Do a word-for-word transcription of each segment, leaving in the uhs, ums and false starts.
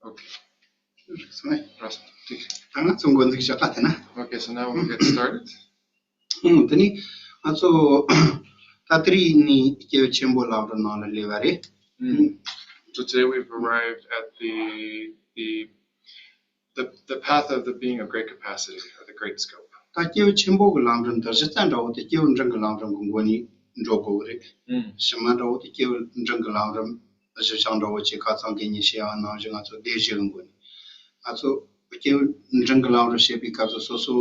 Okay. ད་ང་ཚོ་འགོ་འཛུགས་བྱ་ག་དེ་ན། Okay, so now we'll get started. ཨང་། དེ་ནི་ང་ཚོ་ད་ལྟ་རིང་ནི་སྐྱེས་བུ་ཆེན་པོ་ལམ་རིམ་ནང་ལ་སླེབས་པ་རེད། Mm. Today we've arrived at the, the, the, the path of the being of great capacity, or the great scope. ད་སྐྱེས་བུ་ཆེན་པོ་གི་ལམ་རིམ་དང་གཞི་རྩ་འདྲ་བོ་དེ་སྐྱེས་བུ་འབྲིང་གི་ལམ་རིམ་གི་མགོ་ནས་འགྲོ་དགོས་ཀྱི་རེད། Mm. ཕྱི་མ་འདྲ་བོ་དེ་སྐྱེས་བུ་འབྲིང་གི་ལམ་རིམ་གཞི་བྱང་འདྲ་བོ་ཅིག་ཁ་སང་གི་ཉིན་བཤད་པ་ནང་བཞིན་ང་ཚོ་སྡེ་བཞི་གི་མགོ་ནས། ང་ཚོ་སྐྱེས་བུ་འབྲིང་གི་ལམ་རིམ་བཤད་པའི་སྐབས་སུ་སོ་སོ་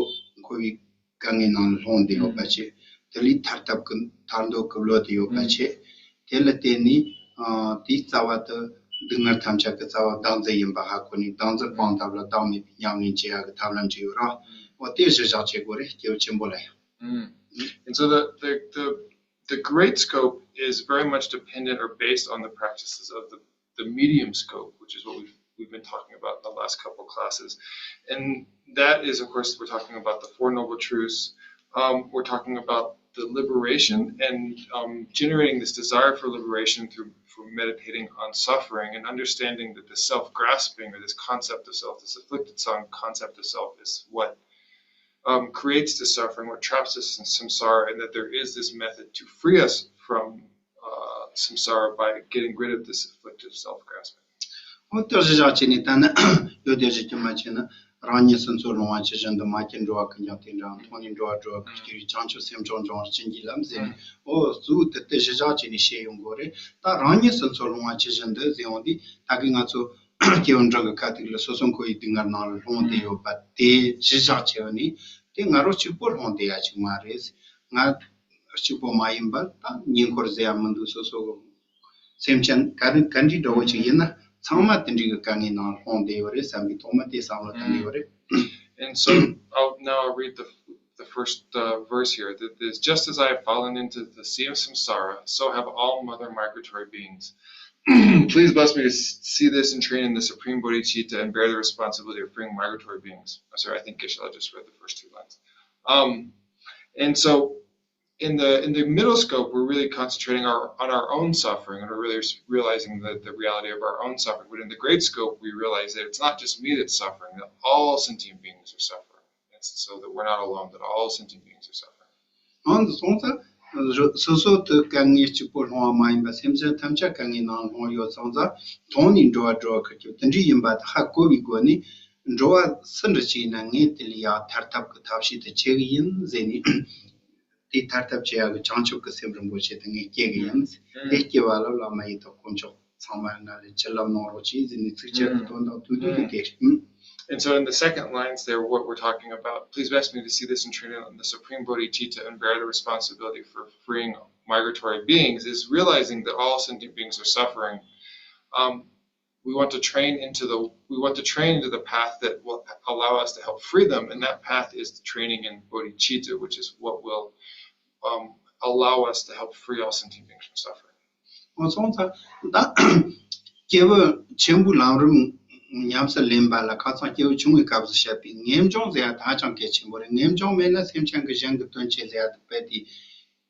འཁོར་བའི་དཀའ་ངལ་ནང་ལ་ལྷུང་བསྡད་ཡོད་པ་བྱས། དེ་ལས་ཐར་ཐབས་ཀྱི་ཐར་འདོད་ཀྱི་བློ་དེ་ཡོད་པ་བྱས། དེ་ལ་བརྟེན་ནས་ཨ་དེའི་རྩ་བ་དེ་སྡུག་བསྔལ་ཐམས་ཅད་ཀྱི་རྩ་བ་བདག་འཛིན་ཡིན་པ་ཧ་གོ་ནས། བདག་འཛིན་སྤང་ཐབས་ལ་བདག་མེད་པའི་མྱ་ངན་འབྱེད་ཡག་གི་ཐབས་ལམ་ཅིག་ཡོད་ར། འོ་དེ་གཞི་བཞག་བྱེད་དགོས་རེད། སྐྱེས་བུ་ཆེན་པོ་ལ་ཡང་། Mm. And so the, the, the, the great scope is very much dependent or based on the practices of the, the medium scope, which is what we've, we've been talking about in the last couple of classes. And that is, of course, we're talking about the Four Noble Truths. Um, we're talking about the liberation and um, generating this desire for liberation through, through meditating on suffering and understanding that the self grasping, or this concept of self, this afflicted song concept of self, is what um, creates the suffering, what traps us in samsara, and that there is this method to free us from uh, samsara by getting rid of this afflictive self grasping. འོ་དེ་གཞི་བཞག་བྱས་ནས་ད་ནི་ཡོད་དེ་གཞི་རྒྱུ་མ་བྱས་ན། རང་ཉིད་སུ་འཚོ་ལོང་བ་ཇི་བཞིན་དུ། མ་སྐྱེས་འགྲོ་བ་ཀུན་ཀྱང་དེ་འདྲའང་། མཐོང་ནས་འགྲོ་བ་སྒྲོལ་བར་གྱུར་ཅིག། བྱང་ཆུབ་སེམས་མཆོག་འབྱུང་བར་བྱིན་གྱིས་བརླབ་ཟེར་ནས། འོ་གཙོ་བོ་དེ་དེ་གཞི་བཞག་བྱས་ནས་བཤད་ཡོང་དགོས་རེད། ད་རང་ཉིད་སུ་འཚོ་ལོང་བ་ཇི་བཞིན་དུ་ཟེར་ཡོང་དུས། ད་གིན་ང་ཚོ་སྐྱེ་བ་འབྲིང་གི་དཀའ་སྡུག་ལ་སོ་སོ་འཁོར་བའི་སྡུག་བསྔལ་ནང་ལ་ལྷུང་བསྡད་ཡོད་པ་དེ་གཞི་བཞག་བྱས་པ་ནི། དེ་ང་རང་གཅིག་པོ་ལྷུང་བསྡད་ཡ་ཅིག་མ་རེད། ང་གཅིག་པོ་མ་ཡིན་པར་ད་ཉེ་འཁོར་ཟེར་ཡ་མི་འདུག་སོ་སོ་སེམས་ཅན་ག་རེ་ག་འདྲའི་འདྲ་བོ་ཅིག་ཡིན་ན་ཚང་མ་དེ་འདྲའི་གི་དཀའ་ངལ་ནང་ལྷུང་བསྡད་ཡོད་རེད་བསམ་པའི་ཐོག་མ་དེ་བསམ་བློ་བཏང་ཡོད་རེད། And so I'll, now I'll read the, the first uh, verse here. That is, just as I have fallen into the sea of samsara, so have all mother migratory beings. Please bless me to s- see this and train in the supreme bodhicitta and bear the responsibility of freeing migratory beings. I'm sorry, I think Geshe-la just read the first two lines. Um, and so in the in the middle scope, we're really concentrating our, on our own suffering, and we're really s- realizing the, the reality of our own suffering. But in the great scope, we realize that it's not just me that's suffering; that all sentient beings are suffering. And so that we're not alone; that all sentient beings are suffering. འོན་སོང་ཙང་སོ་སོ་དེ་དཀའ་ངལ་གཅིག་པོ་ལྷུང་བ་མ་ཡིན་པར་སེམས་ཅན་ཐམས་ཅད་དཀའ་ངལ་ནང་ལྷུང་ཡོད་སོང་ཙང་། མཐོང་ནས་འགྲོ་བ་སྒྲོལ་བར་གྱུར་ཅིག། དེ་འདྲ་ཡིན་པ་དེ་ཧ་གོ་བའི་སྒོ་ནས། འགྲོ་བ་སུ་འདྲ་ཞིག་ཡིན་ན་ངས་དེ་ལ་ཡང་ཐར་ཐབས་ཀྱི་ཐབས་ཤེས་དེ་བྱེད་ཀྱི་ཡིན་ཟེར་ནས། དེ་ཐར་ཐབས་བྱེད་ཡག་གི་བྱང་ཆུབ་ཀྱི་སེམས་རིན་པོ་ཆེ་དེ་ངས་སྐྱེ་གི་ཡིན། དེ་སྐྱེ་བ་ལ་བླ་མ་ཡི་དམ་དཀོན་མཆོག་ཚང་མ་ང་ལ་བྱིན་རླབས་གནང་རོགས་གྱིས་ཟེར་ནས་ཚིགས་བཅད་དུ་དོན་དག་ཐུག་དུས་དེ་དེ་རེད། And so, in the second lines there, what we're talking about, please bless me to see this and train in the supreme bodhicitta and bear the responsibility for freeing migratory beings, is realizing that all sentient beings are suffering. Um, we want to train into the we want to train into the path that will allow us to help free them, and that path is the training in bodhicitta, which is what will um, allow us to help free all sentient beings from suffering. འོ་སོང་ཙང་ད་སྐྱེས་བུ་ཆེན་པོའི་ལམ་རིམ་ཉམས་སུ་ལེན་པ་ལ་ཁ་སང་སྐྱེས་བུ་ཆུང་ངུའི་སྐབས་སུ་བཤད་པའི་ངེས་འབྱུང་ཟེར་ཡ་དེ་ཧ་ཅང་གལ་ཆེན་པོ་རེད། ངེས་འབྱུང་མེད་ན་སེམས་ཅན་གྱི་གཞན་གྱི་དོན་བྱེད་ཟེར་ཡ་དེ་རྦད་དེ།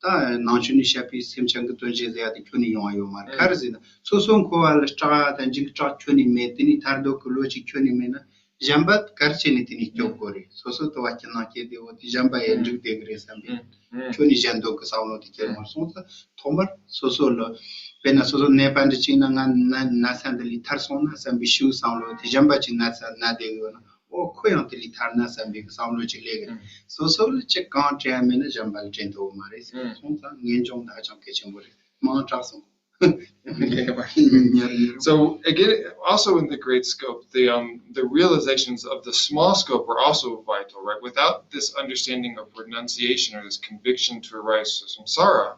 ད་ནང་ཆོས་ནས་བཤད་པའི་སེམས་ཅན་གྱི་དོན་བྱེད་ཟེར་ཡ་དེ་ཁྱོན་ནས་ཡོང་བ་ཡོད་མ་རེད། ག་རེ་ཟེར་ན་སོ་སོ་འཁོར་བ་ལ་སྐྲག་ཡ་དང་འཇིགས་སྐྲག་ཁྱོན་ནས་མེད། དེ་ནས་ཐར་འདོད་ཀྱི་བློ་ཅིག་ཁྱོན་ནས་མེད་ན། གཞན་པ་ག་རེ་བྱས་ནས་དེ་ནས་སྐྱོབ་དགོས་རེད། སོ་སོ་དུ་བ་ཁྱིམ་ནང་སྐྱེས་དེ་འོ་དེ་གཞན་པ་ཡང་འགྲིག་བསྡད་ཀྱི་རེད་བསམ་པའི་ཁྱོན་ནས་གཞན་འདོད་ཀྱི་བསམ་བློ་དེ་སྐྱེ་མ་སོང་ཙང་ཐོག་མར་སོ་སོ་ལ་དཔེར་ན་སོ་སོ་ནད་པ་འདྲ་ཅིག་ན་ང་ན་ན་ས་འདི་ལས་ཐར་སོང་ན་བསམ་པའི་ཤུགས་བསམ་བློ་དེ་གཞན་པ་ཅིག་ན་ས་ན་བསྡད་ཀྱི་ཡོད་ན་འོ་ཁོ་ཡང་དེ་ལས་ཐར་ན་བསམ་པའི་བསམ་བློ་ཅིག་སླེབས་ཀྱི་རེད། སོ་སོ་ལ་ཅིག་གང་དྲན་ཡ་མེད་ན་གཞན་པ་ལ་དྲན་ཐུབ་ཀྱི་མ་རེད། སོང་ཙང་ངེས་འབྱུང་ད་ཧ་ཅང་གལ་ཆེན་པོ་རེད། མང་དྲགས་སོང་། So again, also in the great scope, the um, the realizations of the small scope are also vital, right? Without this understanding of renunciation or this conviction to arise from samsara,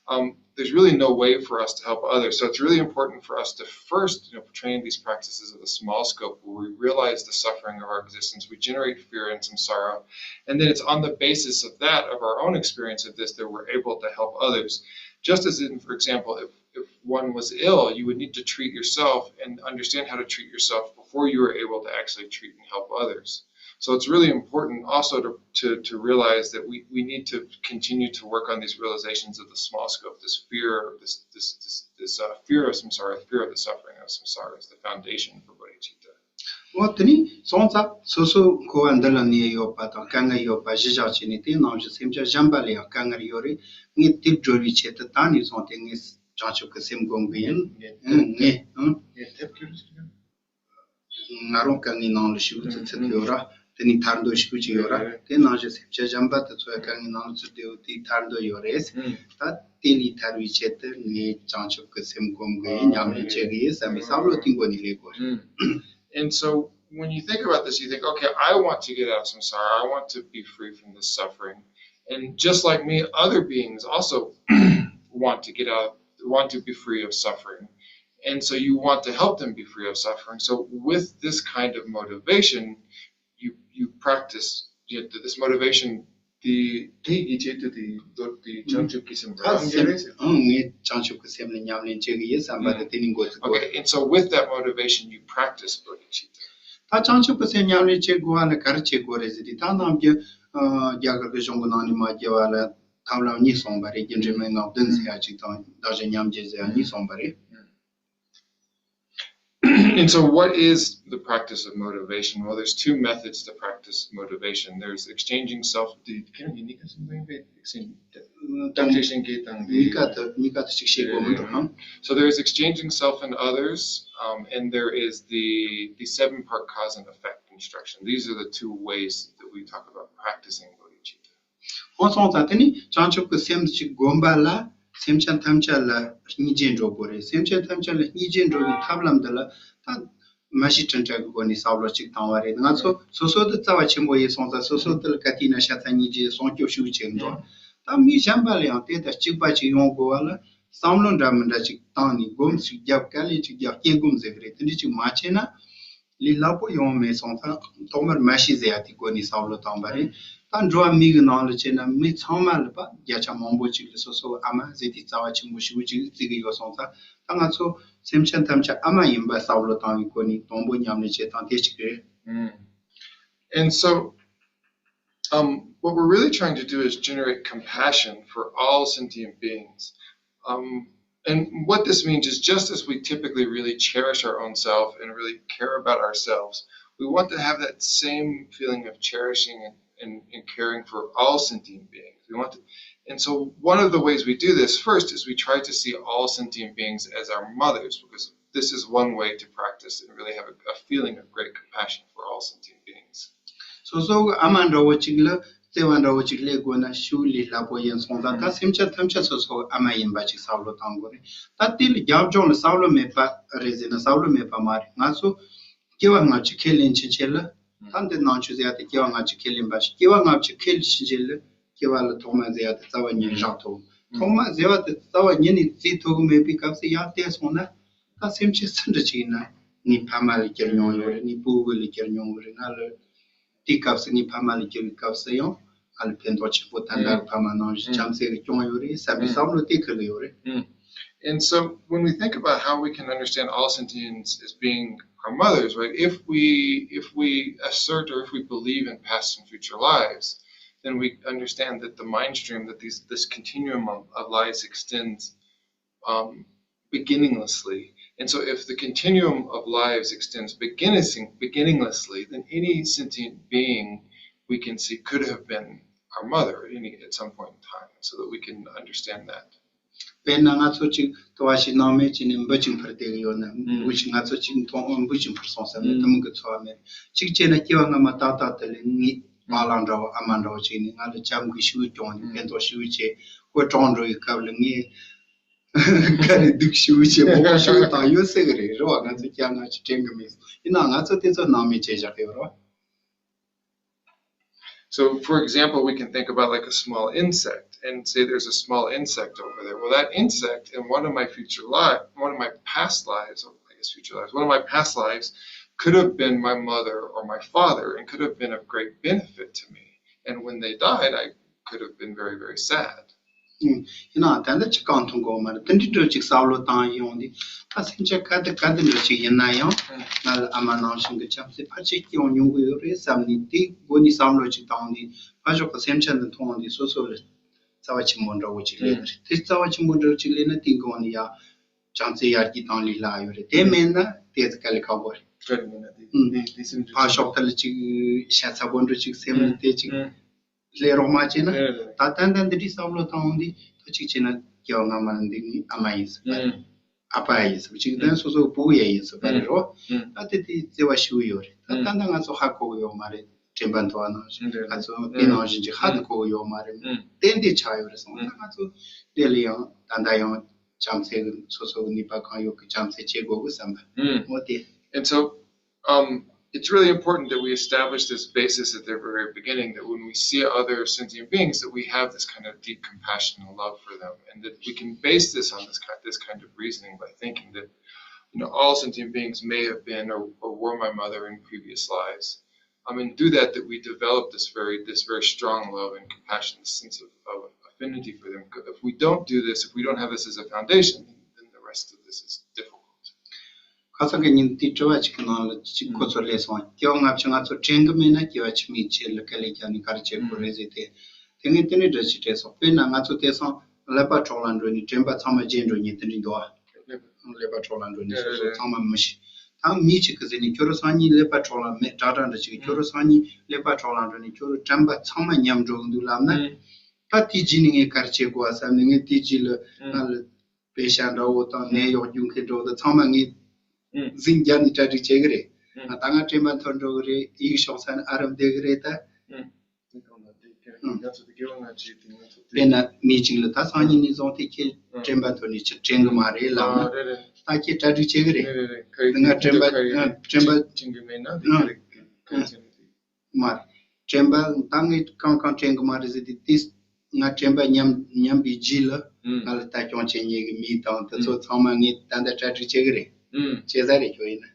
um, there's really no way for us to help others. So it's really important for us to first, you know, train these practices of the small scope where we realize the suffering of our existence, we generate fear and samsara, and then it's on the basis of that, of our own experience of this, that we're able to help others. Just as in, for example, if if one was ill, you would need to treat yourself and understand how to treat yourself before you are able to actually treat and help others. So it's really important also to, to, to realize that we, we need to continue to work on these realizations of the small scope, this fear, this, this, this, this uh, fear of samsara, fear of the suffering of samsara is the foundation for bodhicitta. འོ་དེ་ནི་སོང་ཙང་སོ་སོ་འཁོར་བ་འདི་ལ་གནས་ཡོད་པ་དང་དཀའ་ངལ་ཡོད་པ་གཞི་བཞག་བྱས་ནས། དེ་ནང་བཞིན་སེམས་ཅན་གཞན་པ་ལ་ཡང་དཀའ་ངལ་ཡོད་རེད། ངས་དེ་སྒྲོལ་བའི་ཆེད་དུ་ད་ནས་བཟུང་སྟེ་ངས་བྱང་ཆུབ་ཀྱི་སེམས་སྒོམ་གི་ཡིན། ངས་ངས་ཨང་། ངས་ཐེབས་ཀྱི་རེད། ང་རང་དཀའ་ངལ་ནང་ལ་ཞུགས་ཚུལ་ཚུལ་ཡོད་ར། དེ་ནི་ཐར་འདོད་ཞུགས་ཀྱི་ཡོད་ར། དེ་ནང་བཞིན་སེམས་ཅན་གཞན་པ་དེ་ཚོའི་དཀའ་ངལ་ནང་ལ་ཚུད་དེ་ཡོད་དེ་ཐར་འདོད་ཡོད་རེད། ད་དེ་ལས་ཐར་བའི་ཆེད་དུ་ངས་བྱང་ཆུབ་ཀྱི་སེམས་སྒོམ་དགོས། ཉམས་ལེན་བྱེད་དགོས་བསམ་པའི་བསམ་བློ་གཏིང་སྒོ་ནས་སླེབས་དགོས། And so when you think about this, you think, okay, I want to get out of samsara. I want to be free from this suffering. And just like me, other beings also want to get out, want to be free of suffering. And so you want to help them be free of suffering. So with this kind of motivation, you you practice you know, this motivation. The the the the the the changchup kisim. ཨང་། ངས་བྱང་ཆུབ་ཀྱི་སེམས་ལ་ཉམས་ལེན་བྱེད་ཀྱི་ཡིན་བསམ་པ་དེ་དེ་ནི་འགོ་ཚུགས་དགོས། Okay, and so with that motivation, you practice bodhicitta. ད་བྱང་ཆུབ་ཀྱི་སེམས་ཉམས་ལེན་བྱེད་དགོས་པ་ལ་ག་རེ་བྱེད་དགོས་རེད་ཟེར་དུས། ད་ནམ་རྒྱུན་རྒྱ་གར་གྱི་གཞུང་གི་ནང་ནས་མ་སྐྱེ་བ་ལ་ཐབས་ལམ་གཉིས་གསུངས་པ་རེད། རྒྱུ་འབྲས་མན་ངག་བདུན་ཟེར་ཡ་གཅིག་དང་བདག་གཞན་མཉམ་བརྗེ་ཟེར་ཡ་གཉིས་གསུངས་པ་རེད། And so, what is the practice of motivation? Well, there's two methods to practice motivation. There's exchanging self. Temptation. གཉིས་ཀ་དེ་གཉིས་ཀ་དེ་གཅིག་བྱེད་དགོས་མི་འདུག་ཨང་། So there is exchanging self and others, um, and there is the the seven part cause and effect instruction. These are the two ways that we talk about practicing bodhicitta. འོ་སོང་ཙང་དེ་ནི་བྱང་ཆུབ་ཀྱི་སེམས་ཤིག་སྒོམ་པ་ལ་སེམས་ཅན་ཐམས་ཅད་ལ་སྙིང་རྗེ་འགྲོ་དགོས་རེད། སེམས་ཅན་ཐམས་ཅད་ལ་སྙིང་རྗེ་འགྲོ་བའི་ཐབས་ལམ་འདི་ལ་ད་མ་གཞི་དྲིན་དྲན་གྱི་སྒོ་ནས་བསམ་བློ་ཅིག་བཏང་བ་རེད། ང་ཚོ་སོ་སོ་དེ་རྩ་བ་ཆེན་པོ་ཡིན་སོང་ཙང་། སོ་སོ་དེ་ལ་ག་དུས་ན་ཤ་ཚ་སྙིང་རྗེ་སྲུང་སྐྱོབ་ཞུ་བྱེད་འགྲོ། ད་མི་གཞན་པ་ལ་ཡང་དེ་དང་གཅིག་པ་ཅིག་ཡོང་དགོས་པ་ལ་བསམ་བློ་འདྲ་མི་འདྲ་ཅིག་བཏང་ནས་སྒོམ་ཅིག་བརྒྱབ། དཀའ་ལས་ཅིག་བརྒྱབ། སྐྱེ་སྒོམ་ཟེར་གི་རེད། དེ་འདྲ་ཅིག་མ་བྱས་ན། ལས་སླ་པོ་ཡོང་མེད་སོང་ཙང་། ཐོག་མར་མ་ཤི་ཟེར་ཡ་དེ་སྒོ་ནས་བསམ་བློ་བཏང་བ་རེད། ད་འགྲོ་བ་མི་གི་ནང་ལ་བྱས་ན་མི་ཚང་མ་ལ་པ་བརྒྱ་ཆ་མང་པོ་ཅིག་ལ་སོ་སོ་ཨ་མ་ཟེར་དེ་རྩ་བ་ཆེན་པོ་ཞེ་པོ་ཅིག་བརྩི་གི་ཡོད་སོང་ཙང་། ད་ང་ཚོ་སེམས་ཅན་ཐམས་ཅད་ཨ་མ་ཡིན་པ་བསམ་བློ་བཏང་བའི་སྒོ་ནས་དང་པོ་ཉམས་ལེན་བྱེད་སྟངས་དེ་གཅིག་རེད། And so, um, what we're really trying to do is generate compassion for all sentient beings. Um, and what this means is, just as we typically really cherish our own self and really care about ourselves, we want to have that same feeling of cherishing and, and, and caring for all sentient beings. We want to, and so one of the ways we do this first is we try to see all sentient beings as our mothers, because this is one way to practice and really have a, a feeling of great compassion for all sentient beings. སོ་སོ་གི་ཨ་མ་འདྲ་བོ་ཅིག་ལ་བརྩེ་བ་འདྲ་བོ་ཅིག་སླེབས་དགོས་ན་ཞེ་པོ་ལས་སླ་པོ་ཡིན་སོང་ཙང་། ད་སེམས་ཅན་ཐམས་ཅད་སོ་སོ་གི་ཨ་མ་ཡིན་པ་ཅིག་བསམ་བློ་བཏང་དགོས་རེད། ད་དེ་ལ་རྒྱབ་ལྗོངས་ལ་བསམ་བློ་མེད་པ་རེད་ཟེར་ན་བསམ་བློ་མེད་པ་མ་རེད། ང་ཚོ་སྐྱེ་བ་སྔ་ཕྱི་ཁས་ལེན་ཕྱིན་ཆད་ལ། ད་འདི་ནང་ཆོས་ཟེར་ཡ་དེ་སྐྱེ་བ་སྔ་ཕྱི་ཁས་ལེན་པ་ཞིག་སྐྱེ་བ་སྔ་ཕྱི་ཁས་ལེན་ཕྱིན་ཆད་ལ་སྐྱེ་བ་ལ་ཐོག་མ་ཟེར་ཡ་དེ་རྩ་བ་ཉིད་བཞག་ཐུབ། ཐོག་མ་ཟེར་བ་དེ་རྩ་བ་ཉིད་ནས་བརྩི་ཐུབ་ཀྱི་མེད་པའི་སྐབས་སུ་ཡར་བལྟས་སོང་ན། ད་སེམས་ཅན་སུ་འདྲ་ཅིག་ཡིན་ན་ངའི་ཕ་མ་ལ་གྱུར་མྱོང་ཡོད་རེད། ངའི་སྤུ་གུ་ལ་གྱུར་མྱོང་གི་རེད། ང་ལ་དེའི་སྐབས་སུ་ངའི་ཕ་མ་ལ་གྱུར་བའི་སྐབས་སུ་ཡང་ང་ལ་ཕན་ཐོགས་ཆེན་པོ། ད་ལྟ་གི་ཕ་མ་ནང་བཞིན་བྱམས་བརྩེ་གིས་སྐྱོང་ཡོད་རེད་བསམ་པའི་བསམ་བློ་དེ་ཁུར་གི་ཡོད་རེད། And so when we think about how we can understand all sentience as being our mothers, right? If we if we assert or if we believe in past and future lives, then we understand that the mind stream, that these this continuum of, of lives extends um, beginninglessly. And so if the continuum of lives extends beginning, beginninglessly, then any sentient being we can see could have been our mother any at some point in time, so that we can understand that. དཔེར་ན་ང་ཚོ་གཅིག་དུ་བ་ཞིག་ནང་མེད་ཅིག་ནས་འབུ་ཅིག་འཕུར་བསྡད་ཀྱི་ཡོད་ན། འབུ་ཅིག་ང་ཚོ་གཅིག་མཐོང་འབུ་ཅིག་འཕུར་སོང་བསམ་ནས་དེ་མོ་གི་ཚོར་བ་མེད། གཅིག་བྱས་ན་སྐྱེ་བ་སྔ་མ་ཏག་ཏག་དེ་ལས་ངའི་པཱ་ལགས་འདྲ་བོ་ཨ་མ་འདྲ་བོ་ཅིག་ནས་ང་ལ་བྱམས་སྐྱོང་ཞེ་པོ་བྱུང་ནས་ཕན་ཐོགས་ཞེ་པོ་བྱས། ཁོ་གྲོངས་འགྲོ་བའི་སྐབས་ལ་ངས་དཀའ་ལས་སྡུག་ཞེ་པོ་བྱས་མོ་ཁོ་ཞེ་པོ་བཏང་ཡོད་སྲིད་ཀྱི་རེད། རེད་བ། ང་ཚོ་སྐྱེ་བ་སྔ་ཕྱི་དྲན་གྱི་མེད། ཡིན་ནའང་ང་ཚོ་དེ་ཚོ་སྣང་མེད་བྱས་བཞག་གི་ཡོད་རེད་བ། So, for example, we can think about, like, a small insect and say there's a small insect over there. Well, that insect in one of my future life, one of my past lives, I guess future lives, one of my past lives could have been my mother or my father and could have been of great benefit to me. And when they died, I could have been very, very sad. ཡིན་ནའང་ད་ལྟ་ཅིག་གང་མཐོང་གོ་མ་རེད། དེ་འདྲའི་འདྲ་ཅིག་བསམ་བློ་བཏང་ཡོང་དུས། ད་སེམས་ཅན་ག་དེ་ག་དེ་འདྲ་ཅིག་ཡིན་ན་ཡང་ང་ལ་ཨ་མ་ནང་བཞིན་གྱི་བྱམས་བརྩེ་ཕལ་ཆེར་སྐྱེ་ཡོང་མྱོང་གི་ཡོད་རེད་བསམ་ནས། དེའི་སྒོ་ནས་བསམ་བློ་ཅིག་བཏང་དུས་ཕར་ཕྱོགས་ཀྱི་སེམས་ཅན་དེ་མཐོང་དུས་སོ་སོ་ལ་རྩ་བ་ཆེན་པོ་འདྲ་བོ་ཅིག་སླེབས་ཀྱི་རེད། དེ་རྩ་བ་ཆེན་པོ་འདྲ་བོ་ཅིག་སླེབས་ན་དེའི་སྒང་ནས་ཡ་བྱམས་བརྩེ་ཡར་རྒྱས་བཏང་ལས་སླ་ཡོད་རེད། དེ་མེད་ན་དེ་ཚོ་དཀའ་ལས་ཁག་པོ་རེད། ཡོད་རེད་མིན་ན། དེ་ཨུམ། དེ་དེ་སེམས་ཕར་ཤོག་ཐལ་ཅིག་ཤ་ཚ་པོ་འདྲ་ཅིག་སེམས་ལ་དེ་ཅིག་ལས་རོགས་མ་བྱས་ན། ད་ཏན་ཏན་འདི་འདྲའི་བསམ་བློ་བཏང་འོང་དུས་ད་ཅིག་བྱས་ན་སྐྱེ་བ་སྔ་མ་ལ་འདི་ངའི་ཨ་མ་ཡིན་ཟེར་བ་རེད། ཨ་ཕ་ཡིན་ཟེར་བ་ཅིག་ད་སོ་སོའི་བུ་ཡ་ཡིན་ཟེར་བ་རེད་རོ། ད་དེ་དེ་བརྩེ་བ་ཞེ་པོ་ཡོད་རེད། ད་ཏན་ཏན་ང་ཚོ་ཧ་གོ་གི་ཡོད་མ་རེད། དྲན་པ་མཐོ་བ་ནང་བཞིན་ང་ཚོ་དེ་ནང་བཞིན་གྱི་ཧ་དུ་གོ་གི་ཡོད་མ་རེད། ཏན་ཏན་ཆགས་ཡོད་རེད་སོང་ཙང་ང་ཚོ་དེ་ལ་ཡང་ད་ལྟ་ཡང་བྱམས་བརྩེ་གི་སོ་སོ་གི་ནུས་པ་གང་ཡོད་ཀྱི་བྱམས་བརྩེ་བྱེད་དགོས་གི་བསམ་པ་འོ་དེ། And so, um, it's really important that we establish this basis at the very beginning, that when we see other sentient beings, that we have this kind of deep compassion and love for them, and that we can base this on this kind, this kind of reasoning by thinking that, you know, all sentient beings may have been or, or were my mother in previous lives. Um, and do that, that we develop this very, this very strong love and compassion, this sense of, of affinity for them. If we don't do this, if we don't have this as a foundation, then the rest of this is difficult. ཁ་སང་གི་ཉིན་དེའི་དྲི་བ་གཅིག་གི་ནང་ལ་གཅིག་ཁོ་ཚོ་སླེབས་སོང་། སྐྱེ་བ་སྔ་ཕྱི་ང་ཚོ་དྲན་གི་མེད་ན་སྐྱེ་བ་ཕྱི་མའི་ཆེད་ལ་དཀའ་ལས་བརྒྱབ་ནས་ག་རེ་བྱེད་དགོས་རེད་ཟེར་ཏེ། དེ་ངས་དེ་ནས་འདྲ་ཞིག་དྲན་སོང་། དཔེར་ན་ང་ཚོ་དེང་སང་ཀླད་པ་འཕྲོག་ལ་འགྲོ་ནས་དྲན་པ་ཚང་མ་བརྗེད་འགྲོ་མཁན་དེ་འདྲ་འདུག་ཨ། ཀླད་པ་འཕྲོག་ལ་འགྲོ་ནས་སོ་སོ་ཚང་མ་མི་ཤེས། ད་མི་གཅིག་གིས་ཟེར་ནས་ཁྱོད་རང་སང་ཉིན་ཀླད་པ་འཕྲོག་ལ་མེད་དྲག་དྲག་འདྲ་ཞིག་ཁྱོད་རང་སང་ཉིན་ཀླད་པ་འཕྲོག་ལ་འགྲོ་ནས་ཁྱོད་རང་དྲན་པ་ཚང་མ་ཉམས་འགྲོ་གི་འདུག་ལབ་ན། ད་དེའི་རྗེས་ནས་ངས་ག་རེ་བྱེད་དགོས་བསམ་ནས་ངས་དེའི་རྗེས་ལ་ང་ལ་པེ་ཤ་འདྲ་བོ་དང་ནད་གཡོག་རྒྱུག་མཁན་འདྲ་བོ་དང་ཚང་མ་ངས་འཛིང་རྒྱབ་ནས་གྲ་སྒྲིག་བྱེད་གི་རེད། ང་ད་ང་དྲན་པ་འཐོར་འགྲོ་གི་རེད། ཡིག་ཤོག་ས་ནས་ཨ་རམ་བསྡད་གི་རེད་ད། དེ་གང་ལ་དེ་ཀྱང་ང་ཚོ་དེ་སྐྱེ་བ་སྔ་ཕྱིའི་དེ་ང་ཚོ་དེ། དཔེར་ན་མི་གཅིག་ལ་ད་སང་ཉིན་ནས་བཟུང་སྟེ་ཁྱེད་དྲན་པ་འཐོར་ནས་ཁྱེད་དྲན་གི་མ་རེད་ལབ་ན། རེད་རེད། ད་ཁྱེད་གྲ་སྒྲིག་བྱེད་གི་རེད། རེད་རེད་རེད། ཁ་ཡི་ང་དྲན་པ་ཁ་ཡི་ང་དྲན་པ་དྲན་གི་མེད་ན་དེ་ཁ་ཡི་ཁ་ཡི་ཟེར་ནས་དེ། མ་རེད། དྲན་པ་ད་ངས་གང་གང་དྲན་གི་མ་རེད་ཟེར་དུས་དེ་ང་དྲན་པ་ཉམས་ཉམས་པའི་རྗེས་ལ་ང་ལ་ལྟ་སྐྱོང་བྱེད་མཁན་གྱི་མི་དང་དེ་ཚོ་ཚང་མ་ངས་ད་ལྟ་གྲ་སྒྲིག་བྱེད་གི་རེད། བྱེད་ས་རེད་ཁྱོད་ཡིན་ན།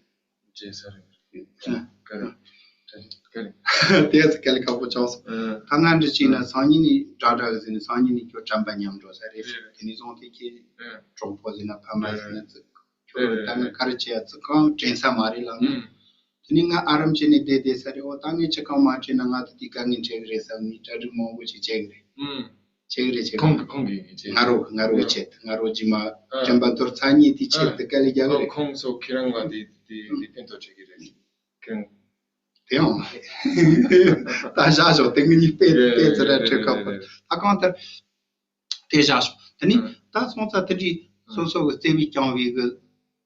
བྱེད་ས་རེད། ཨ། ག་རེ། ག་རེ། དེ་ཚོ་ག་ལ་ཁག་པོ་ཆགས་སོང་། ཨ། ད་ང་འདྲི་བྱས་ན་སང་ཉིན་ནས་དྲག་དྲག་གི་ཟེར་ནས་སང་ཉིན་ནས་ཁྱོད་དྲན་པ་ཉམས་འགྲོ་ས་རེད། རེད་རེད། དེ་ནས་བཟུང་སྟེ་ཁྱེད་ཨ་གྲོགས་པོ་ཟེར་ན་ཕ་མ་ཟེར་ན་ཚིག་ཁྱོད་ད་ང་ག་རེ་བྱེད་ཡ་ཚིག་གང་དྲན་ས་མ་རེད་ལབ་ན། དེ་ནས་ང་ཨ་རམ་བྱས་ནས་བསྡད་བསྡད་ས་རེད། འོ་ད་ངས་ཅི་གང་མ་དྲན་ན་ང་ད་དེ་དཀའ་ངལ་འཕྲད་གི་རེད་བསམ་ནས་གྲ་སྒྲིག་མང་པོ་ཞིག་བྱེད་གི་རེད། བྱེད་གི་རེད་བྱེད་གི་ཁོང་རེད། གི་ཁོང་གི་ཡིན་བྱེད་ང་རོ་ང་རོ་ཨ་བྱེད་ང་རོ་རྗེས་མ་ཨ་དྲན་པ་འཐོར་ཚར་ཉིན་དེ་ཆེད་དུ་དཀའ་ལས་རྒྱག་གི་ཨ་རེད། ཁོང་ཚོ་ཁྱེད་རང་ལ་དེ་དེ་དེ་ཕན་ཐོགས་བྱེད་གི་རེད། ཁྱེད་རང་དེ་ཡང་ད་བཞག་ཞོག་དེ་ངས་ནི་དཔེ་དཔེ་ཚོ་ར་འཕྲོད་ཁག་པོ་ད་གང་ལྟར། དེ་བཞག་སོང་། དེ་ནི་ད་སོང་ཙང་དེ་འདྲའི་སོ་སོ་གི་བརྩེ་བས་བསྐྱངས་པའི་གི་ད་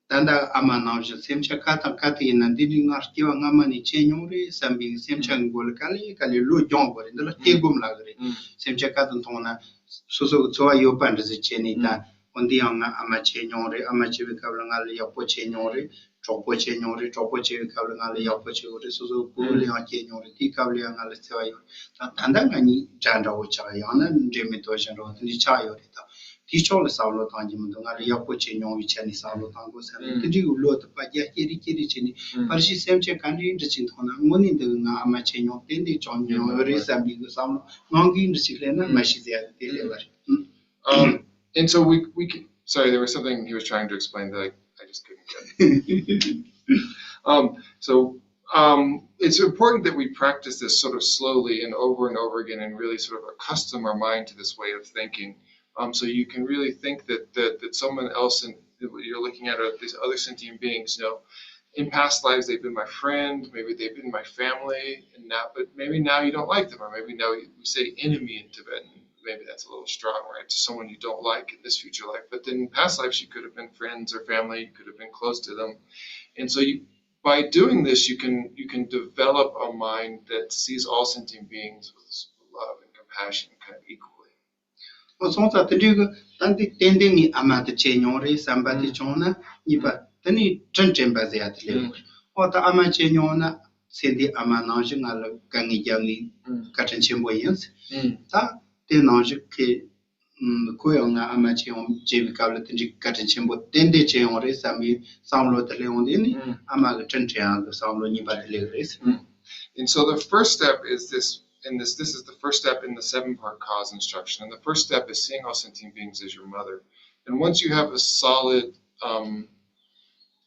ལྟ་ཨ་མ་ནང་བཞིན་སེམས་ཅན་ག་དང་ག་དེ་ཡིན་ན་འདི་འདྲའི་ང་སྐྱེ་བ་སྔ་མ་ནས་བྱས་མྱོང་རེད་བསམ་པའི་སེམས་ཅན་གི་མགོ་ལ་ག་ལེ་ག་ལེ་བློ་སྦྱོང་དགོས་རེད། འདི་ལ་ལྟ་སྒོམ་ལབ་གི་རེད། སེམས་ཅན་ག་དང་མཐོང་ན་སོ་སོ་གི་འཚོ་བ་ཡོད་པ་འདྲ་ཟིག་བྱས་ནས་ད་འོ་འདི་ཡང་ང་ཨ་མ་བྱས་མྱོང་རེད། ཨ་མ་བྱས་པའི་སྐབས་ལ་ང་ལ་ཡག་པོ་བྱས་མྱོང་རེད། གྲོགས་པོ་བྱས་མྱོང་རེད། གྲོགས་པོ་བྱས་པའི་སྐབས་ལ་ང་ལ་ཡག་པོ་བྱས་ཡོད་རེད། སོ་སོའི་བུ་ལ་ཡང་སྐྱེས་མྱོང་རེད། དེའི་སྐབས་ལ་ཡང་ང་ལ་བརྩེ་བ་ཡོད་རེད། ད་ད་ལྟ་ང་གཉིས་དགྲ་འདྲ་བོ་ཆགས། ཡང་ན་འབྲེལ་མེད་དོ་ཞན་འདྲ་བོ་དེ་འདྲ་ཆགས་ཡོད་རེད། ད་དེའི་ཕྱོགས་ལ་བསམ་བློ་བཏང་རྒྱུ་མི་འདུག་ང་ལ་ཡག་པོ་བྱས་མྱོང་བའི་ཆ་ནས་བསམ་བློ་བཏང་དགོས་བསམ་ནས་དེ་འདྲའི་བློ་དེ་པ་རྒྱ་སྐྱེ་རེ་སྐྱེ་རེ་བྱས་ནས་ཕར་ཕྱིན་སེམས་ཅན་ག་འདྲའི་འདྲ་ཅིག་མཐོང་ན་དངོས་གནས་འདི་གི་ང་ཨ་མ་བྱས་མྱོང་དེ་འདྲའི་བྱུང་མྱོང་ཡོད་རེད་བསམ་པའི་གི་བསམ་བློ་ངང་གིས་འདྲ་ཅིག་སླེབས་ན་མ་གཞི་ཟེར་ཡ་དེ་སླེབས་པ་རེད། Um, and so we, we can, sorry, there was something he was trying to explain that I, I just couldn't get. Um, so um, it's important that we practice this sort of slowly and over and over again and really sort of accustom our mind to this way of thinking. Um, so you can really think that, that, that someone else in, that you're looking at are these other sentient beings, you know, in past lives they've been my friend, maybe they've been my family, and now, but maybe now you don't like them, or maybe now we say enemy in Tibetan. Maybe that's a little strong, right? To someone you don't like in this future life. But then in past lives, you could have been friends or family, you could have been close to them. And so you, by doing this, you can you can develop a mind that sees all sentient beings with love and compassion kind of equally. ཨོ་སོང་ཙང་དེ་འདྲའི་གི་ད་འདི་ཏན་ཏན་ངའི་ཨ་མ་དེ་བྱས་མྱོང་རེད་བསམ་པ་དེ་བྱུང་ན་གཉིས་པ་དེ་ནི་དྲིན་དྲན་པ་ཟེར་ཡ་དེ་སླེབས་ཡོང་རེད། ཨོ་ད་ཨ་མ་བྱས་མྱོང་ན་ཚེ་འདིའི་ཨ་མ་ནང་བཞིན་ང་ལ་དཀའ་ངལ་རྒྱབ་ནས་བཀའ་དྲིན་ཆེན་པོ་ཡིན་ཟེར། ད་དེ་ནང་བཞིན་ཁེ་ཁོ་ཡང་ང་ཨ་མ་བྱས་ཡོང་བྱས་པའི་སྐབས་ལ་དེ་འདྲའི་བཀའ་དྲིན་ཆེན་པོ་ཏན་ཏན་བྱས་ཡོང་རེད་བསམ་པའི་བསམ་བློ་དེ་སླེབས་ཡོང་དུས་ནི་ཨ་མ་གི་དྲིན་དྲན་ཡག་གི་བསམ་བློ་གཉིས་པ་དེ་སླེབས་རེད། And so the first step is this, in this, this is the first step in the seven part cause instruction. And the first step is seeing all sentient beings as your mother. And once you have a solid um,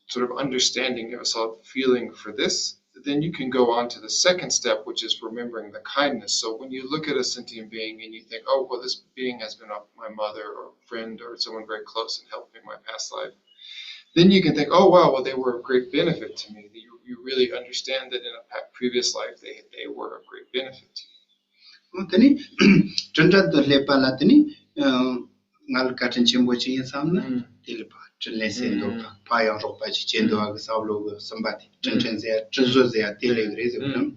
sort of understanding, you have a solid feeling for this, then you can go on to the second step, which is remembering the kindness. So when you look at a sentient being and you think, oh, well, this being has been a, my mother or friend or someone very close and helped me in my past life, then you can think, oh, wow, well, they were of great benefit to me. You, you really understand that in a previous life they, they were of great benefit to you. དེ་ནི་དྲིན་དྲན་དུ་སླེབས་པ་ལ་དེ་ནི་ང་ལ་བཀའ་དྲིན་ཆེན་པོ་ཅིག་ཡིན་བསམ་ན་དེ་ལ་ཕར་དྲིན་ལན་གསོས་འདུག་ཕར་ཡང་རོགས་པ་ཅིག་བྱས་འདུག་གི་བསམ་བློ་གི་སེམས་པ་དེ་དྲིན་དྲན་ཟེར་ཡ་དྲིན་གཟོ་ཟེར་ཡ་དེ་ལས་རེད་ཟེར་བ།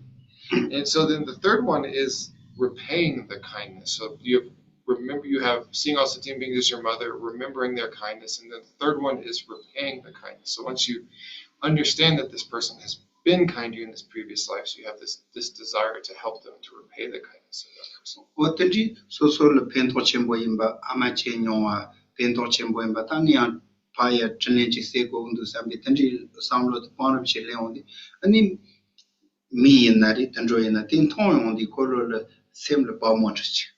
And so then the third one is repaying the kindness. So you remember, you have seeing all sentient beings as your mother, remembering their kindness, and then the third one is repaying the kindness. So once you understand that this person has been kind to you in this previous life, so you have this this desire to help them, to repay the kindness of that person. འོ་དེ་འདྲའི་སོ་སོ་ལ་ཕན་ཐོགས་ཆེན་པོ་ཡིན་པ། ཨ་མ་བྱས་མྱོང་བ་ཕན་ཐོགས་ཆེན་པོ་ཡིན་པ། ད་ངས་ཡང་ཕར་ཡ་དྲིན་ལན་ཅིག་གསོས་དགོས་འདུག་བསམ་པའི་དེ་འདྲའི་བསམ་བློ་དེ་བང་རིམ་ཞིག་སླེབས་འོང་དུས། ཨ་ནི་མི་ཡིན་ན་རེད། དུད་འགྲོ་ཡིན་ན་དེ་མཐོང་ཡོང་དུས་ཁོ་ལོ་ལ་སེམས་ལ་དགའ་པོ་འདྲ་ཅིག་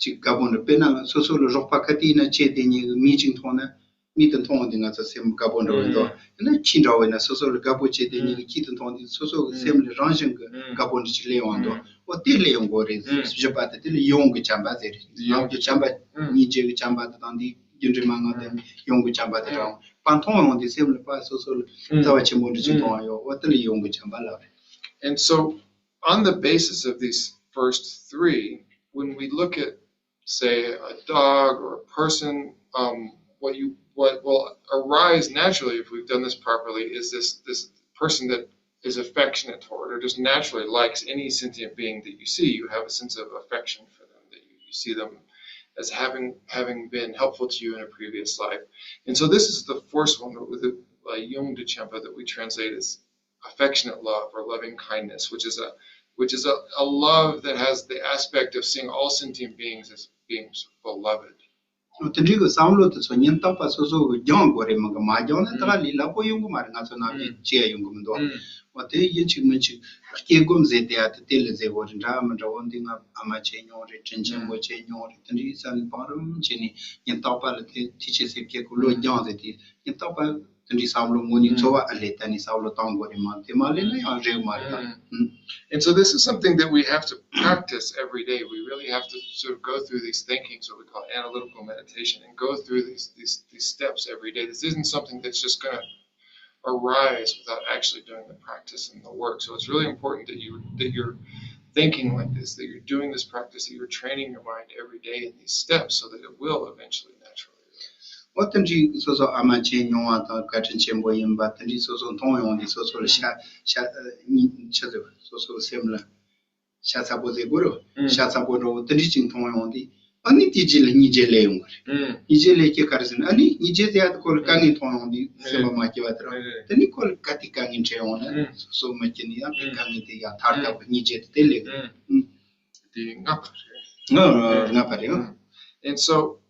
ཅིག་དགའ་པོ་འདྲ། དཔེར་ན་སོ་སོ་ལ་རོགས་པ་ག་དུས་ཡིན་ན་བྱས་བསྡད་མཁན་གྱི་མི་ཅིག་མཐོང་ན། མི་དེ་མཐོང་འོང་དུས་ང་ཚོ་སེམས་དགའ་པོ་འདྲ་བོ་འདུག་ཡིན་ན་ཁྱི་འདྲ་བོ་ཡིན་ན་སོ་སོ་ལ་དགའ་པོ་བྱས་བསྡད་མཁན་གྱི་ཁྱི་དེ་མཐོང་དུས་སོ་སོ་གི་སེམས་ལ་རང་བཞིན་གྱི་དགའ་པོ་འདྲ་ཅིག་སླེབས་ཡོང་འདུག་འོ་དེ་སླེབས་ཡོང་དགོས་རེད། བཞི་པ་དེ་དེ་ལ་ཡིད་འོང་གི་བྱམས་པ་ཟེར་རེད། ཡིད་འོང་གི་བྱམས་པ། སྙིང་རྗེ་གི་བྱམས་པ་དེ་དང་དེ་རྒྱུ་འབྲས་མ་ངང་དེ་ཡིད་འོང་གི་བྱམས་པ་དེ་རང་པ་མཐོང་ཡོང་དུས་སེམས་ལ་པ་སོ་སོ་ལ་རྩ་བ་ཆེན་པོ་འདྲ་ཅིག་མཐོང་ཡོང་། འོ་དེ་ལ་ཡིད་འོང་གི་བྱམས་པ་ལབ་རེད། And so, on the basis of these first three, when we look at, say, a dog or a person, um, what you what will arise naturally if we've done this properly is this this person that is affectionate toward or just naturally likes any sentient being that you see. You have a sense of affection for them, that you, you see them as having having been helpful to you in a previous life. And so this is the first one with the uh, Yung Duchampa that we translate as affectionate love or loving kindness, which is a which is a, a love that has the aspect of seeing all sentient beings as beings beloved. དེ་འདྲའི་གི་བསམ་བློ་དེ་ཚོ་ཉིན་རྟག་པ་སོ་སོ་གི་སྦྱང་དགོས་རེད། མི་གི་མ་སྦྱང་ན་ད་ག་ལས་ལབ་གོ་ཡོང་གི་མ་རེད། ང་ཚོ་ནང་མི་བྱེད་ཡ་ཡོང་གི་མི་འདུག་འོ་དེ་ཡིན་གཅིག་མིན་གཅིག་སྐྱེ་སྒོམ་ཟེར་དེ་ཡ་དེ་དེ་ལས་ཟེར་གོ་རེད། འདྲ་མི་འདྲ་བོ་འདི་ང་ཨ་མ་བྱས་མྱོང་རེད། དྲིན་ཆེན་པོ་བྱས་མྱོང་རེད། དེ་འདྲའི་བསམ་བློ་བང་རིམ་བྱས་ནས་ཉིན་རྟག་པ་ལ་དེ་དེ་ཆེ་སེ་སྐྱེ་གོ་ལོ་སྦྱང་ཟེར་དེ་ཉིན་རྟག་པ། དེ་འདྲའི་བསམ་བློ་དངོས་གནས་འཚོ་བ་ཨ་ལས་ད་ནི་བསམ་བློ་བཏང་དགོས་རེད། མ་དེ་མ་ལས་ན་ཡང་རེད་མ་རེད་ད། And so this is something that we have to practice every day. We really have to sort of go through these thinkings, what we call analytical meditation, and go through these these these steps every day. This isn't something that's just going to arise without actually doing the practice and the work. So it's really important that you that you're thinking like this, that you're doing this practice, that you're training your mind every day in these steps so that it will eventually naturally. འོ་དེ་འདྲའི་སོ་སོ་ཨ་མ་བྱས་མྱོང་བ་དང་བཀའ་དྲིན་ཆེན་པོ་ཡིན་པ་དེ་འདྲའི་སོ་སོ་མཐོང་ཡོང་དུས་སོ་སོ་ལ་ཤ་ཤ་ཉིད་ཆེ་ཚོད་སོ་སོའི་སེམས་ལ་ཤ་ཚ་པོ་ཟེར་དགོས་རེད། ཤ་ཚ་པོ་འདྲ་བོ་དེ་འདྲའི་ཅིག་མཐོང་ཡོང་དུས་ཨ་ནི་དེ་རྗེས་ལ་སྙིང་རྗེ་སླེབས་ཡོང་གི་རེད། སྙིང་རྗེ་སླེབས་ཀྱི་ག་རེ་ཟེར་ན་ཨ་ནི་སྙིང་རྗེ་ཟེར་ཡ་དེ་ཁོ་ལ་དཀའ་ངལ་མཐོང་ཡོང་དུས་སེམས་པ་མ་སྐྱིད་པ་དེ་རང་དེ་ནི་ཁོ་ལ་ག་དེ་དཀའ་ངལ་འཕྲད་ཡོང་ན་སོ་སོ་མ་སྐྱིད་ནི་ཡང་དེ་དཀའ་ངལ་དེ་ཡང་ཐར་ཐབས་ཀྱི་སྙིང་རྗེ་དེ་དེ་སླེབས་གི་རེད། དེ་ལྔ་པ་རེད། ལྔ་པ་རེད། And so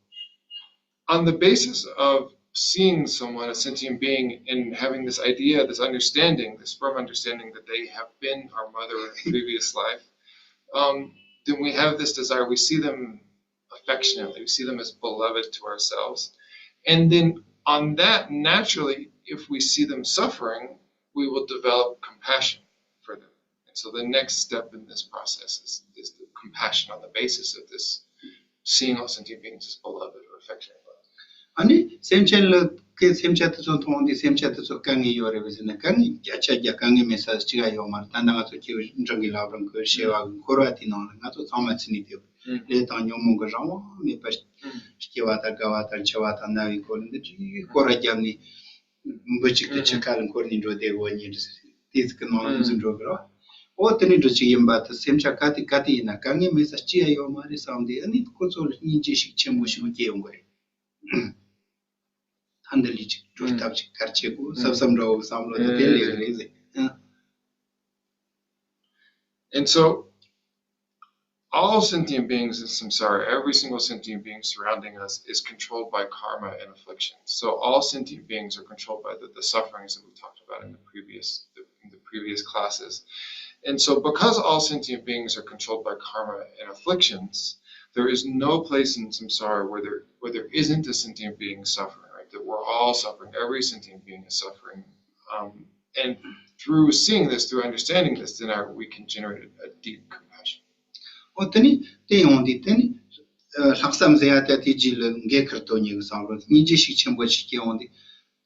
on the basis of seeing someone, a sentient being, and having this idea, this understanding, this firm understanding that they have been our mother in a previous life, um, then we have this desire. We see them affectionately, we see them as beloved to ourselves. And then on that, naturally, if we see them suffering, we will develop compassion for them. And so the next step in this process is, is the compassion on the basis of this seeing all sentient beings as beloved or affectionate love. ཨ་ནི་སེམས་ཅན་ལ་ཀའི་སེམས་ཅན་དེ་ཚོ་མཐོང་དུས་སེམས་ཅན་དེ་ཚོ་དཀའ་ངལ་ཡོད་རེད་པས་ཟེར་ན་དཀའ་ངལ་བརྒྱ་ཆ་བརྒྱ་དཀའ་ངལ་མེད་ས་གཅིག་ཡང་ཡོད་མ་རེད། ད་ལྟ་ང་ཚོ་སྐྱེ་བོ་འབྲིང་གི་ལག་པར་འཁོར་ཤེས་པ་གི་འཁོར་བ་དེའི་ནང་ལ་ང་ཚོ་ཚང་མ་ཚུད་ནས་བསྡད་ཡོད། ལས་དང་ཉོན་མོངས་ཀྱི་རང་དབང་མེད་པར་སྐྱེ་བ་དང་རྒ་བ་དང་འཆི་བ་དང་ན་བའི་སྐོར་འདི་འདྲའི་སྐོར་ར་བརྒྱབ་ནས། འབུ་གཅིག་ཏུ་ཆུ་ཁ་ལ་འཁོར་ནས་འགྲོ་བསྡད་དགོས་ཉིན་རེ་དེ་ཟིག་གི་ནང་ལ་འཛུལ་འགྲོ་གི་རེད། འོ་དེ་ནི་འགྲོ་གཅིག་ཡིན་པ་དེ་སེམས་ཆ་ག་དེ་ག་དེ་ཡིན་ན་དཀའ་ངལ་མེད་ས་ཅི་ཡང་ཡོད་མ་རེད་བསམ་སྟེ་ཨ་ནི་ཁོ་ཚོ་ལ་སྙིང་རྗེ་ཞིག་ཆེན་པོ་ཞིག་སྐྱེ་ཡོང་གི་རེད། ད་འདི་ལས་ཅིག་འགྲོ་ཐབས་ཅིག་ག་རེ་བྱེད་དགོས་བསམ་བསམ་འདྲ་བོ་བསམ་བློ་དེ་དེ་ལས་རེད་ཟེར། And so all sentient beings in samsara, every single sentient being surrounding us, is controlled by karma and affliction. So all sentient beings are controlled by the, the sufferings that we talked about in the previous the, in the previous classes. And so, because all sentient beings are controlled by karma and afflictions, there is no place in samsara where there where there isn't a sentient being suffering. Right? That we're all suffering. Every sentient being is suffering. Um, and through seeing this, through understanding this, then our, we can generate a, a deep compassion. འོ་དེ་ནི་དེ་ཡོང་དུས་དེ་ནི་ལྷག་བསམ་ཟེར་ཡ་དེ་དེ་རྗེས་ལ་འགན་ཁུར་དོ་ཉིད་ཀྱི་བསམ་བློ་སྙིང་རྗེ་ཤུགས་ཆེན་པོ་ཞིག་སྐྱེ་ཡོང་དུས་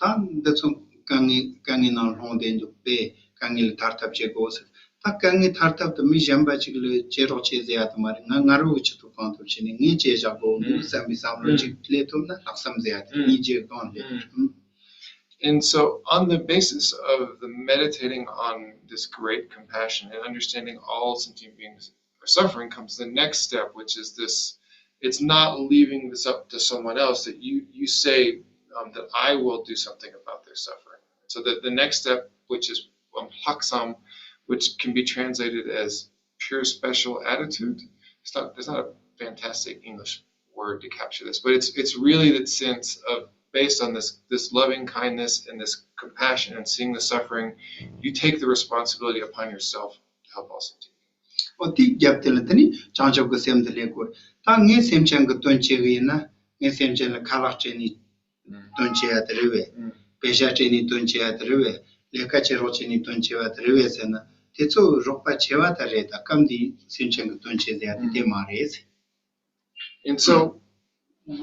ད་འདི་ཚོ་ དཀའ་ངལ་དཀའ་ངལ་ནང་ལྷུང་བསྡད་འདུག་པས་དཀའ་ངལ་ལས་ཐར་ཐབས་བྱེད་དགོས་ཟེར། ད་དཀའ་ངལ་ཐར་ཐབས་དེ་མི་གཞན་པ་ཅིག་ལ་བྱེད་རོགས་བྱེད་ཟེར་ཡ་དེ་མ་རེད། ང་ང་རང་གི་ཆེད་དུ་གང་ཐུབ་བྱས་ནས་ངས་བྱས་བཞག་དགོས་འདུག་བསམ་པའི་བསམ་བློ་ཅིག་སླེབས་ཐུབ་ན་ལྷག་བསམ་ཟེར་ཡ་དེ་གཉིས་རྗེས་གང་སླེབས། And so, on the basis of the meditating on this great compassion and understanding all sentient beings are suffering comes the next step, which is this: it's not leaving this up to someone else, that you, you say, um, that I will do something about their suffering. So that the next step, which is, um, lhaksam, which can be translated as pure special attitude. It's not, there's not a fantastic English word to capture this, but it's, it's really that sense of, based on this, this loving kindness and this compassion and seeing the suffering, you take the responsibility upon yourself to help all sentient beings. ཨོ་དེ་རྒྱབ་དེ་ལ་དེ་ནི་བྱང་ཆུབ་ཀྱི་སེམས་དེ་ལས་དགོས། ད་ངས་སེམས་ཅན་གྱི་དོན་བྱེད་གི་ཡིན་ན་ངས་སེམས་ཅན་ལ་ཁ་ལག་སྤྲད་ནས་དོན་བྱེད་ཡ་དེ་རེད་བས། པེ་ཤ་སྤྲད་ནས་དོན་བྱེད་ཡ་དེ་རེད་བས། ལས་ཀ་བྱེད་རོགས་བྱས་ནས་དོན་བྱེད་ཡ་དེ་རེད་བས་ཟེར་ན་དེ་ཚོ་རོགས་པ་བྱེད་པ་ད་རེད། ད་སྐབས་འདིའི་སེམས་ཅན་གྱི་དོན་བྱེད་ཟེར་ཡ་དེ་དེ་མ་རེད། And so,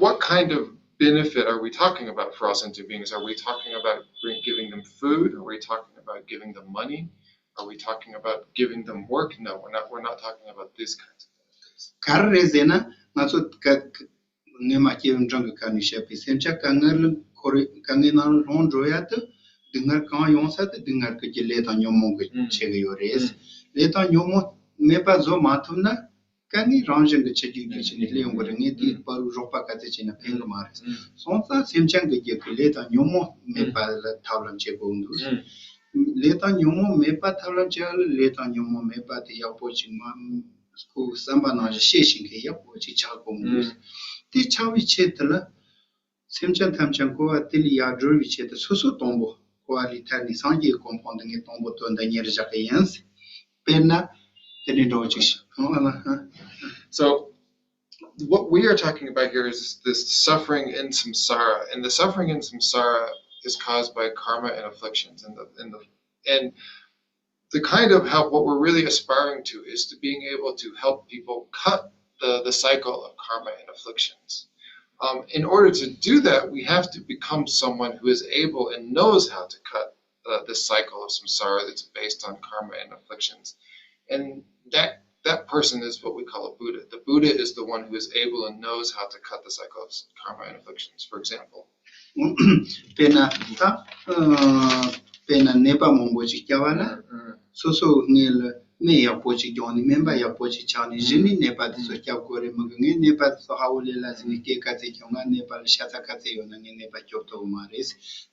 what kind of benefit are we talking about for all sentient beings? Are we talking about bring, giving them food? Are we talking about giving them money? Are we talking about giving them work? No, we're not. We're not talking about these kinds of benefits. ག་རེ་རེད་ཟེར་ན་ང་ཚོ་ཀ་ཀ་ངས་མ་སྐྱེ་བའི་འབྲིང་གི་ཁ་ནས་བཤད་པའི་སེམས་ཅན་དཀའ་ངལ་ལ་འཁོར་དཀའ་ངལ་ནང་ལ་ལྷུང་འགྲོ་ཡ་དེ་སྡུག་བསྔལ་གང་ཡོང་ས་དེ་སྡུག་བསྔལ་གྱི་ལས་དང་ཉོན་མོངས་ཀྱི་བྱེད་ཀྱི་ཡོད་རེད། ལས་དང་ཉོན་མོངས་མེད་པ་བཟོ་མ་ཐུབ་ན། དཀའ་ངལ་རང་བཞིན་གྱི་ཆུ་རྒྱུག་རྒྱུག་བྱས་ནས་སླེབས་ཡོང་གི་རེད། ངས་དེའི་བར་རོགས་པ་ག་ཚད་བྱས་ན་ཕན་གི་མ་རེད། སོང་ཙང་སེམས་ཅན་གྱི་རྒྱུད་ཀྱི་ལས་དང་ཉོན་མོངས་མེད་པ་ལ་ཐབས་ལམ་བྱེད་དགོས་འདུག་ལས་དང་ཉོན་མོངས་མེད་པ་ཐབས་ལམ་བྱེད་ཡ་ལ་ལས་དང་ཉོན་མོངས་མེད་པ་དེ་ཡག་པོ་ཅིག་མ་ཁོའི་བསམ་པ་ནང་བཞིན་ཤེས་བཞིན་མཁན་ཡག་པོ་ཅིག་ཆགས་དགོས་འདུག་དེ་ཆགས་པའི་ཆེད་དུ་ལ། སེམས་ཅན་ཐམས་ཅད་འཁོར་བ་དེ་ལས་ཡར་སྒྲོལ་བའི་ཆེད་དུ་སོ་སོ་དང་པོ་འཁོར་བ་ལས་ཐར་ནས་སངས་རྒྱས་ཀྱི་གོ་འཕང་དེ་ངས་དང་པོ་དོན་དུ་གཉེར་བཞག་གི་ཡིན། དཔེར་ན། དེ་ནས་འགྲོ་ཅིག་ཤི། So, what we are talking about here is this suffering in samsara, and the suffering in samsara is caused by karma and afflictions, and the and the and the kind of help, what we're really aspiring to is to being able to help people cut the, the cycle of karma and afflictions. Um, in order to do that, we have to become someone who is able and knows how to cut the, the cycle of samsara that's based on karma and afflictions. And that that person is what we call a Buddha. The Buddha is the one who is able and knows how to cut the cycle of karma and afflictions. For example, དཔེར་ན་ད་དཔེར་ན་ནད་པ་མང་པོ་ཅིག་སྐྱེ་བ་ན་སོ་སོ་སྔོན་ལ་སྨན་ཡག་པོ་ཅིག་བརྒྱབ་ནས་སྨན་པ་ཡག་པོ་ཅིག་ཆགས་ནས་གཞི་ནས་ནད་པ་དེ་ཚོ་སྐྱོབ་དགོས་རེད། མི་དགོས། ངས་ནད་པ་དེ་ཚོ་ཧ་འོ་ལེ་ལ་ཟིན་ནས་སྐད་ག་ཚད་ཁྱོད་ང་ནད་པ་ལ་ཤ་ཚ་ག་ཚད་ཡོད་ན་ངས་ནད་པ་སྐྱོབ་ཐུབ་མ་རེད།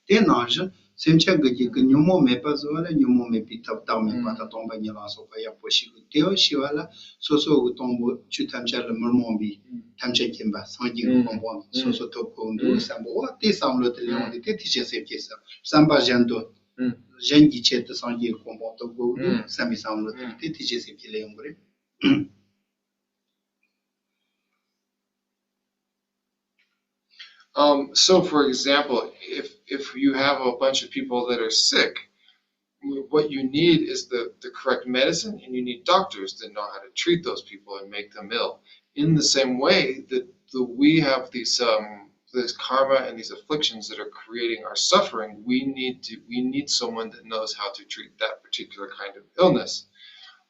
དེ་ནང་བཞིན་སེམས་ཅན་གྱི་རྒྱུད་ཀྱི་ཉོན་མོངས་མེད་པ་བཟོ་བ་ལ་ཉོན་མོངས་མེད་པའི་ཐབས་བདག་མེད་པ་དང་སྟོང་པ་ཉིད་ལ་སོགས་པ་ཡག་པོ་ཤེས་དགོས། དེ་བ་ཤེས་པ་ལ་སོ་སོ་གི་དང་པོ་ཆོས་ཐམས་ཅད་ལ་མི་རྨོངས་པའི་ཐམས་ཅད་མཁྱེན་པ་སངས་རྒྱས་ཀྱི་གོ་འཕང་སོ་སོ་ཐོབ་དགོས་འདུག་བསམ་པ་བ་དེ་བསམ་བློ་དེ་ལས་ཡོང་སྟེ་དེ་ཐུགས་རྗེ་སེམས་བསྐྱེད་བསམ་བསམ་པ་གཞན་དོན་གཞན་གྱི་ཆེད་དུ་སངས་རྒྱས་ཀྱི་གོ་འཕང་ཐོབ་དགོས་འདུག་བསམ་པའི་བསམ་བློ་དེ་དེ་ཐུགས་རྗེ་སེམས་བསྐྱེད་ལས་ཡོང་གི་རེད། Um, so, for example, if if you have a bunch of people that are sick, what you need is the, the correct medicine, and you need doctors that know how to treat those people and make them ill. In the same way that the, we have these um, this karma and these afflictions that are creating our suffering, we need to we need someone that knows how to treat that particular kind of illness.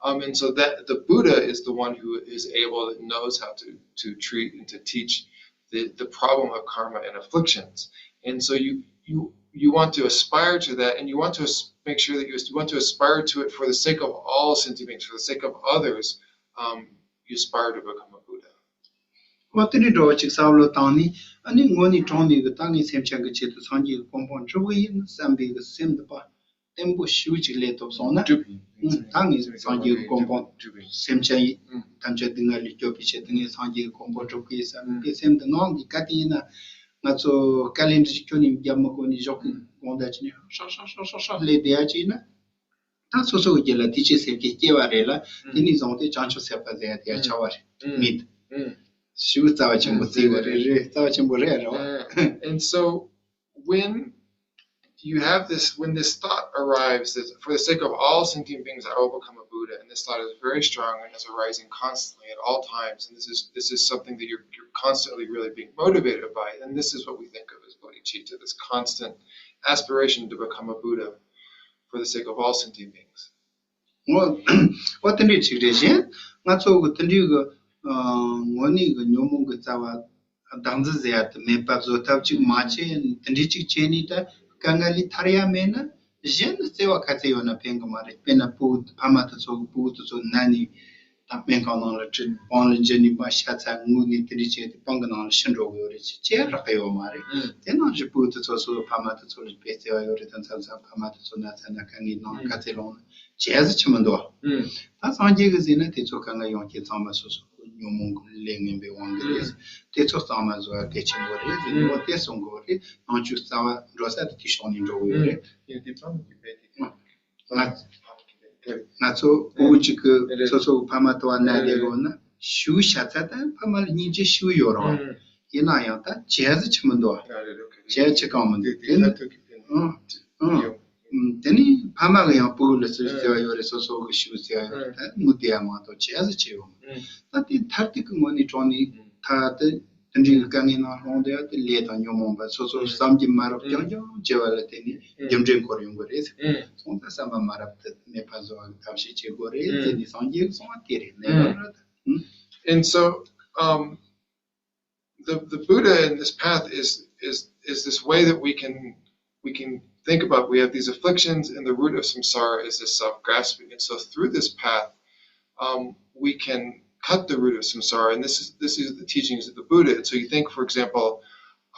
Um, and so that the Buddha is the one who is able and knows how to to treat and to teach the, the problem of karma and afflictions. And so you you you want to aspire to that, and you want to make sure that you want to aspire to it for the sake of all sentient beings, for the sake of others. Um, you aspire to become a Buddha. ཨོ་དེ་ནི་འགྲོ་བ་ཅིག་བསམ་བློ་བཏང་ནས་ཨ་ནི་དངོས་གནས་དྲང་གནས་ཀྱི་ད་ངས་སེམས་ཅན་གྱི་ཆེད་དུ་སངས་རྒྱས་ཀྱི་གོ་འཕང་སྒྲུབ་ཀྱི་ཡིན་བསམ་པའི་གི་སེམས་འདི་པ་བརྟན་པོ་ཞེ་པོ་ཅིག་སླེབས་ཐུབ་སོང་ན། ད་ངས་སངས་རྒྱས་ཀྱི་གོ་འཕང་སེམས་ཅན་ཡིན་ཐམས་ཅད་སྡུག་བསྔལ་ལས་སྐྱོབ་པའི་ཆེད་དུ་ངས་སངས་རྒྱས་ཀྱི་གོ་འཕང་སྒྲུབ་ཀྱི་ཡིན་བསམ་པའི་སེམས་འདི་ངང་གིས་ག་དེ་ཡིན་ན་ང་ཚོ་དཀའ་ལས་འདི་ཁྱོན་ནས་རྒྱབ་མི་དགོས་ནས་གཞོགས་ཀྱི་དགོང་དག་ཅིག་ནས་ཧྲག་ཧྲག་ཧྲག་ཧྲག་ཧྲག་སླེབས་བསྡད་ཡ་ཅིག་ཡིན་ན། ད་སོ་སོ་གི་རྒྱུད་ལ་དེ་ཅིག་སེམས་བསྐྱེད་སྐྱེ་བ་རེད་ལ། དེ་ནས་བཟུང་སྟེ་བྱང་ཆུབ་སེམས་དཔའ་ཟེར་ཡ་དེ་ཡ་ཆགས་པ་རེད། མེད། ཞེ་པོ་རྩ་བ་ཆེན་པོ་བརྩི་བ་རེད། རེད། རྩ་བ་ཆེན་པོ་རེད་རེད་བ། And so when you have this, when this thought arrives that for the sake of all sentient beings, I will become a Buddha, and this thought is very strong and is arising constantly at all times, and this is this is something that you're you're constantly really being motivated by, and this is what we think of as bodhicitta, this constant aspiration to become a Buddha for the sake of all sentient beings. འོ། འོ་དེ་འདྲའི་ཅིག་རེད། གཞན་ང་ཚོ་གི་དེ་འདྲའི་གི་ཨ་དངོས་གནས་གི་ཉོན་མོངས་གི་རྩ་བ་བདག་འཛིན་ཟེར་ཡ་དེ་མེད་པ་བཟོ་ཐབས་ཅིག་མ་བྱས། དེ་འདྲའི་ཅིག་བྱས་ནས་ད་དཀའ་ངལ་ལས་ཐར་ཡ་མེད་ན། གཞན་ནི་བརྩེ་བ་ག་ཚད་ཡོད་ན་ཕན་གི་མ་རེད། དཔེར་ན་བུ་ཕ་མ་དེ་ཚོ་གི་བུ་དེ་ཚོ་ན་ནས་ད་སྨན་ཁང་ནང་ལ་ཁྲིད། སྤང་ལ་འཇུ་ནས་མ་ཤ་ཚ་ངུ་ནས་དེ་འདྲ་བྱས་ཏེ་སྤང་གི་ནང་ལ་ཤི་འགྲོ་གི་ཡོད་རེད། ཅི་བྱས་རག་གི་ཡོད་མ་རེད། དེ་ནང་བཞིན་བུ་དེ་ཚོ་སོ་སོ་ཕ་མ་དེ་ཚོ་ལ་དཔེ་བརྩེ་བ་ཡོད་རེད། ད་མཚམས་མཚམས་ཕ་མ་དེ་ཚོ་ན་ཚ་ན་དཀའ་ངལ་ནང་ག་ཚད་ལངས་ན་བྱས་ཟེར་གྱི་མི་འདུག་ད་སངས་རྒྱས་ཀྱིས་ཟེར་ན་དེ་ཚོ་དཀའ་ངལ་ཡོང་རྐྱེན་ཚང་མ་སོ་སོ་ཉོན་མོངས་ཀྱི་ལས་ངན་པའི་དབང་གིས་རེད། དེ་ཚོ་གཙང་མ་བཟོ་བ་གལ་ཆེན་པོ་རེད་ཟེར་ནས། འོ་དེ་གསུང་གི་ཡོད་རེད། ནང་ཆོས་རྩ་བ་འགྲོ་ས་དེ་དེ་ཕྱོགས་ནས་འགྲོ་གི་ཡོད་རེད། ང་ང་ཚོ་བུ་གཅིག་གི་སོ་སོ་གི་ཕ་མ་དུ་བ་ན་བསྡད་ཡོད་ན་ཤུགས་ཤ་ཚ་དང་ཕ་མ་ལ་སྙིང་རྗེ་ཤུགས་ཡོད་རེད་བ། ཡིན་ན་ཡང་ད་བྱས་ཟེར་གྱི་མི་འདུག་བ། བྱས་ཆེ་གང་མི་འདུག་དེ་ནི་ཨང་ཨང་། ཨུམ། དེ་ནི་ཕ་མ་གི་ཡང་བུ་ལ་ཟེར་བརྩེ་བ་ཡོད་རེད། སོ་སོ་གི་ཤུགས་བརྩེ་བ་ཡོད་རེད། ད་ངུ་བསྡད་ཡ་མ་གཏོགས་བྱས་ཟེར་བྱས་ཡོད་མ་རེད། ད་དེ་མཐར་ཐུག་གི་ངོས་ནས་དྲང་ནས་ད་དེ་དེ་འདྲའི་གི་དཀའ་ངལ་ནང་ལྷུང་བསྡད་ཡ་དེ་ལས་དང་ཉོན་མོངས་པ་སོ་སོ་བསམ་གྱིས་མ་རབས་རྐྱང་རྐྱང་བྱས་པ་ལ་བརྟེན་ནས་རྒྱུ་འབྲས་འཁོར་ཡོང་གི་རེད། སོང་ཙང་བསམ་པ་མ་རབས་དེ་མེད་པ་བཟོ་བ་གི་ཐབས་ཤེས་བྱེད་དགོས་རེད་ཟེར་ནས་སངས་རྒྱས་ཀྱིས་གསུངས་པ་དེ་རེད། ནས་ལ་ར་ད། And so, um, the, the Buddha in this path is, is, is this way that we can, we can think about, we have these afflictions, and the root of samsara is this self-grasping. And so through this path, um, we can cut the root of samsara. And this is, this is the teachings of the Buddha. And so you think, for example,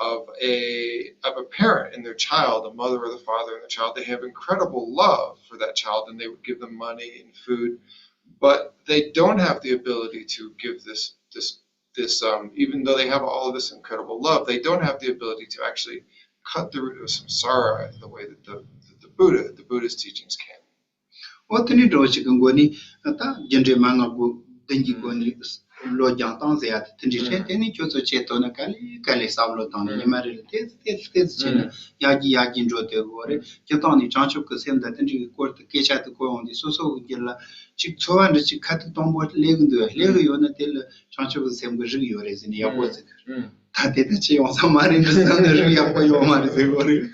of a, of a parent and their child, a mother or the father and the child, they have incredible love for that child, and they would give them money and food, but they don't have the ability to give this, this this, um, even though they have all of this incredible love, they don't have the ability to actually cut the root of samsara the way that the, that the Buddha, the Buddha's teachings can. འོ་དེ་ནི་འགྲོ་ཞིག་གི་མགོ་ནི་ད་རྒྱུ་འབྲས་མན་ངག་གི་བདུན་གྱི་སྒོ་ནས་བློ་སྦྱང་སྟངས་ཟེར་ཡ་དེ་དེ་འདྲ་རེད། དེ་ནི་ཁྱོད་ཚོ་བྱེད་ཐུབ་ན་ག་ལེ་ག་ལེ་བསམ་བློ་བཏང་ནས་ཉི་མ་རེ་ལ་ཏོག་ཙམ་ཏོག་ཙམ་ཏོག་ཙམ་བྱས་ན་ཡར་རྒྱས་ཡར་རྒྱས་འགྲོ་བསྡད་དགོས་རེད། སྤྱིར་བཏང་ནས་བྱང་ཆུབ་ཀྱི་སེམས་དང་དེ་འདྲའི་སྐོར་དུ་སྐད་ཆ་དེ་གོ་ཡོང་དུས་སོ་སོ་གི་རྒྱུད་ལ་ཅིག་ཚོར་བ་འདྲ་ཅིག་ཁ་ཐུག་དང་པོ་སླེབས་ཀྱི་འདུག་སླེབས་ཀྱི་ཡོད་ན་དེ་ལ་བྱང་ཆུབ་ཀྱི་སེམས་ཀྱི་རིགས་ཡོད་རེད་ཟེར་ནས་ཡག་པོ་ཟེར་གི་རེད། ད་དེ་ལྟ་ཅི་ཡོང་ས་མ་རེད་འདི་བསམ་ན་རིགས་ཡག་པོ་ཡོད་མ་རེད་ཟེར་གི་རེད།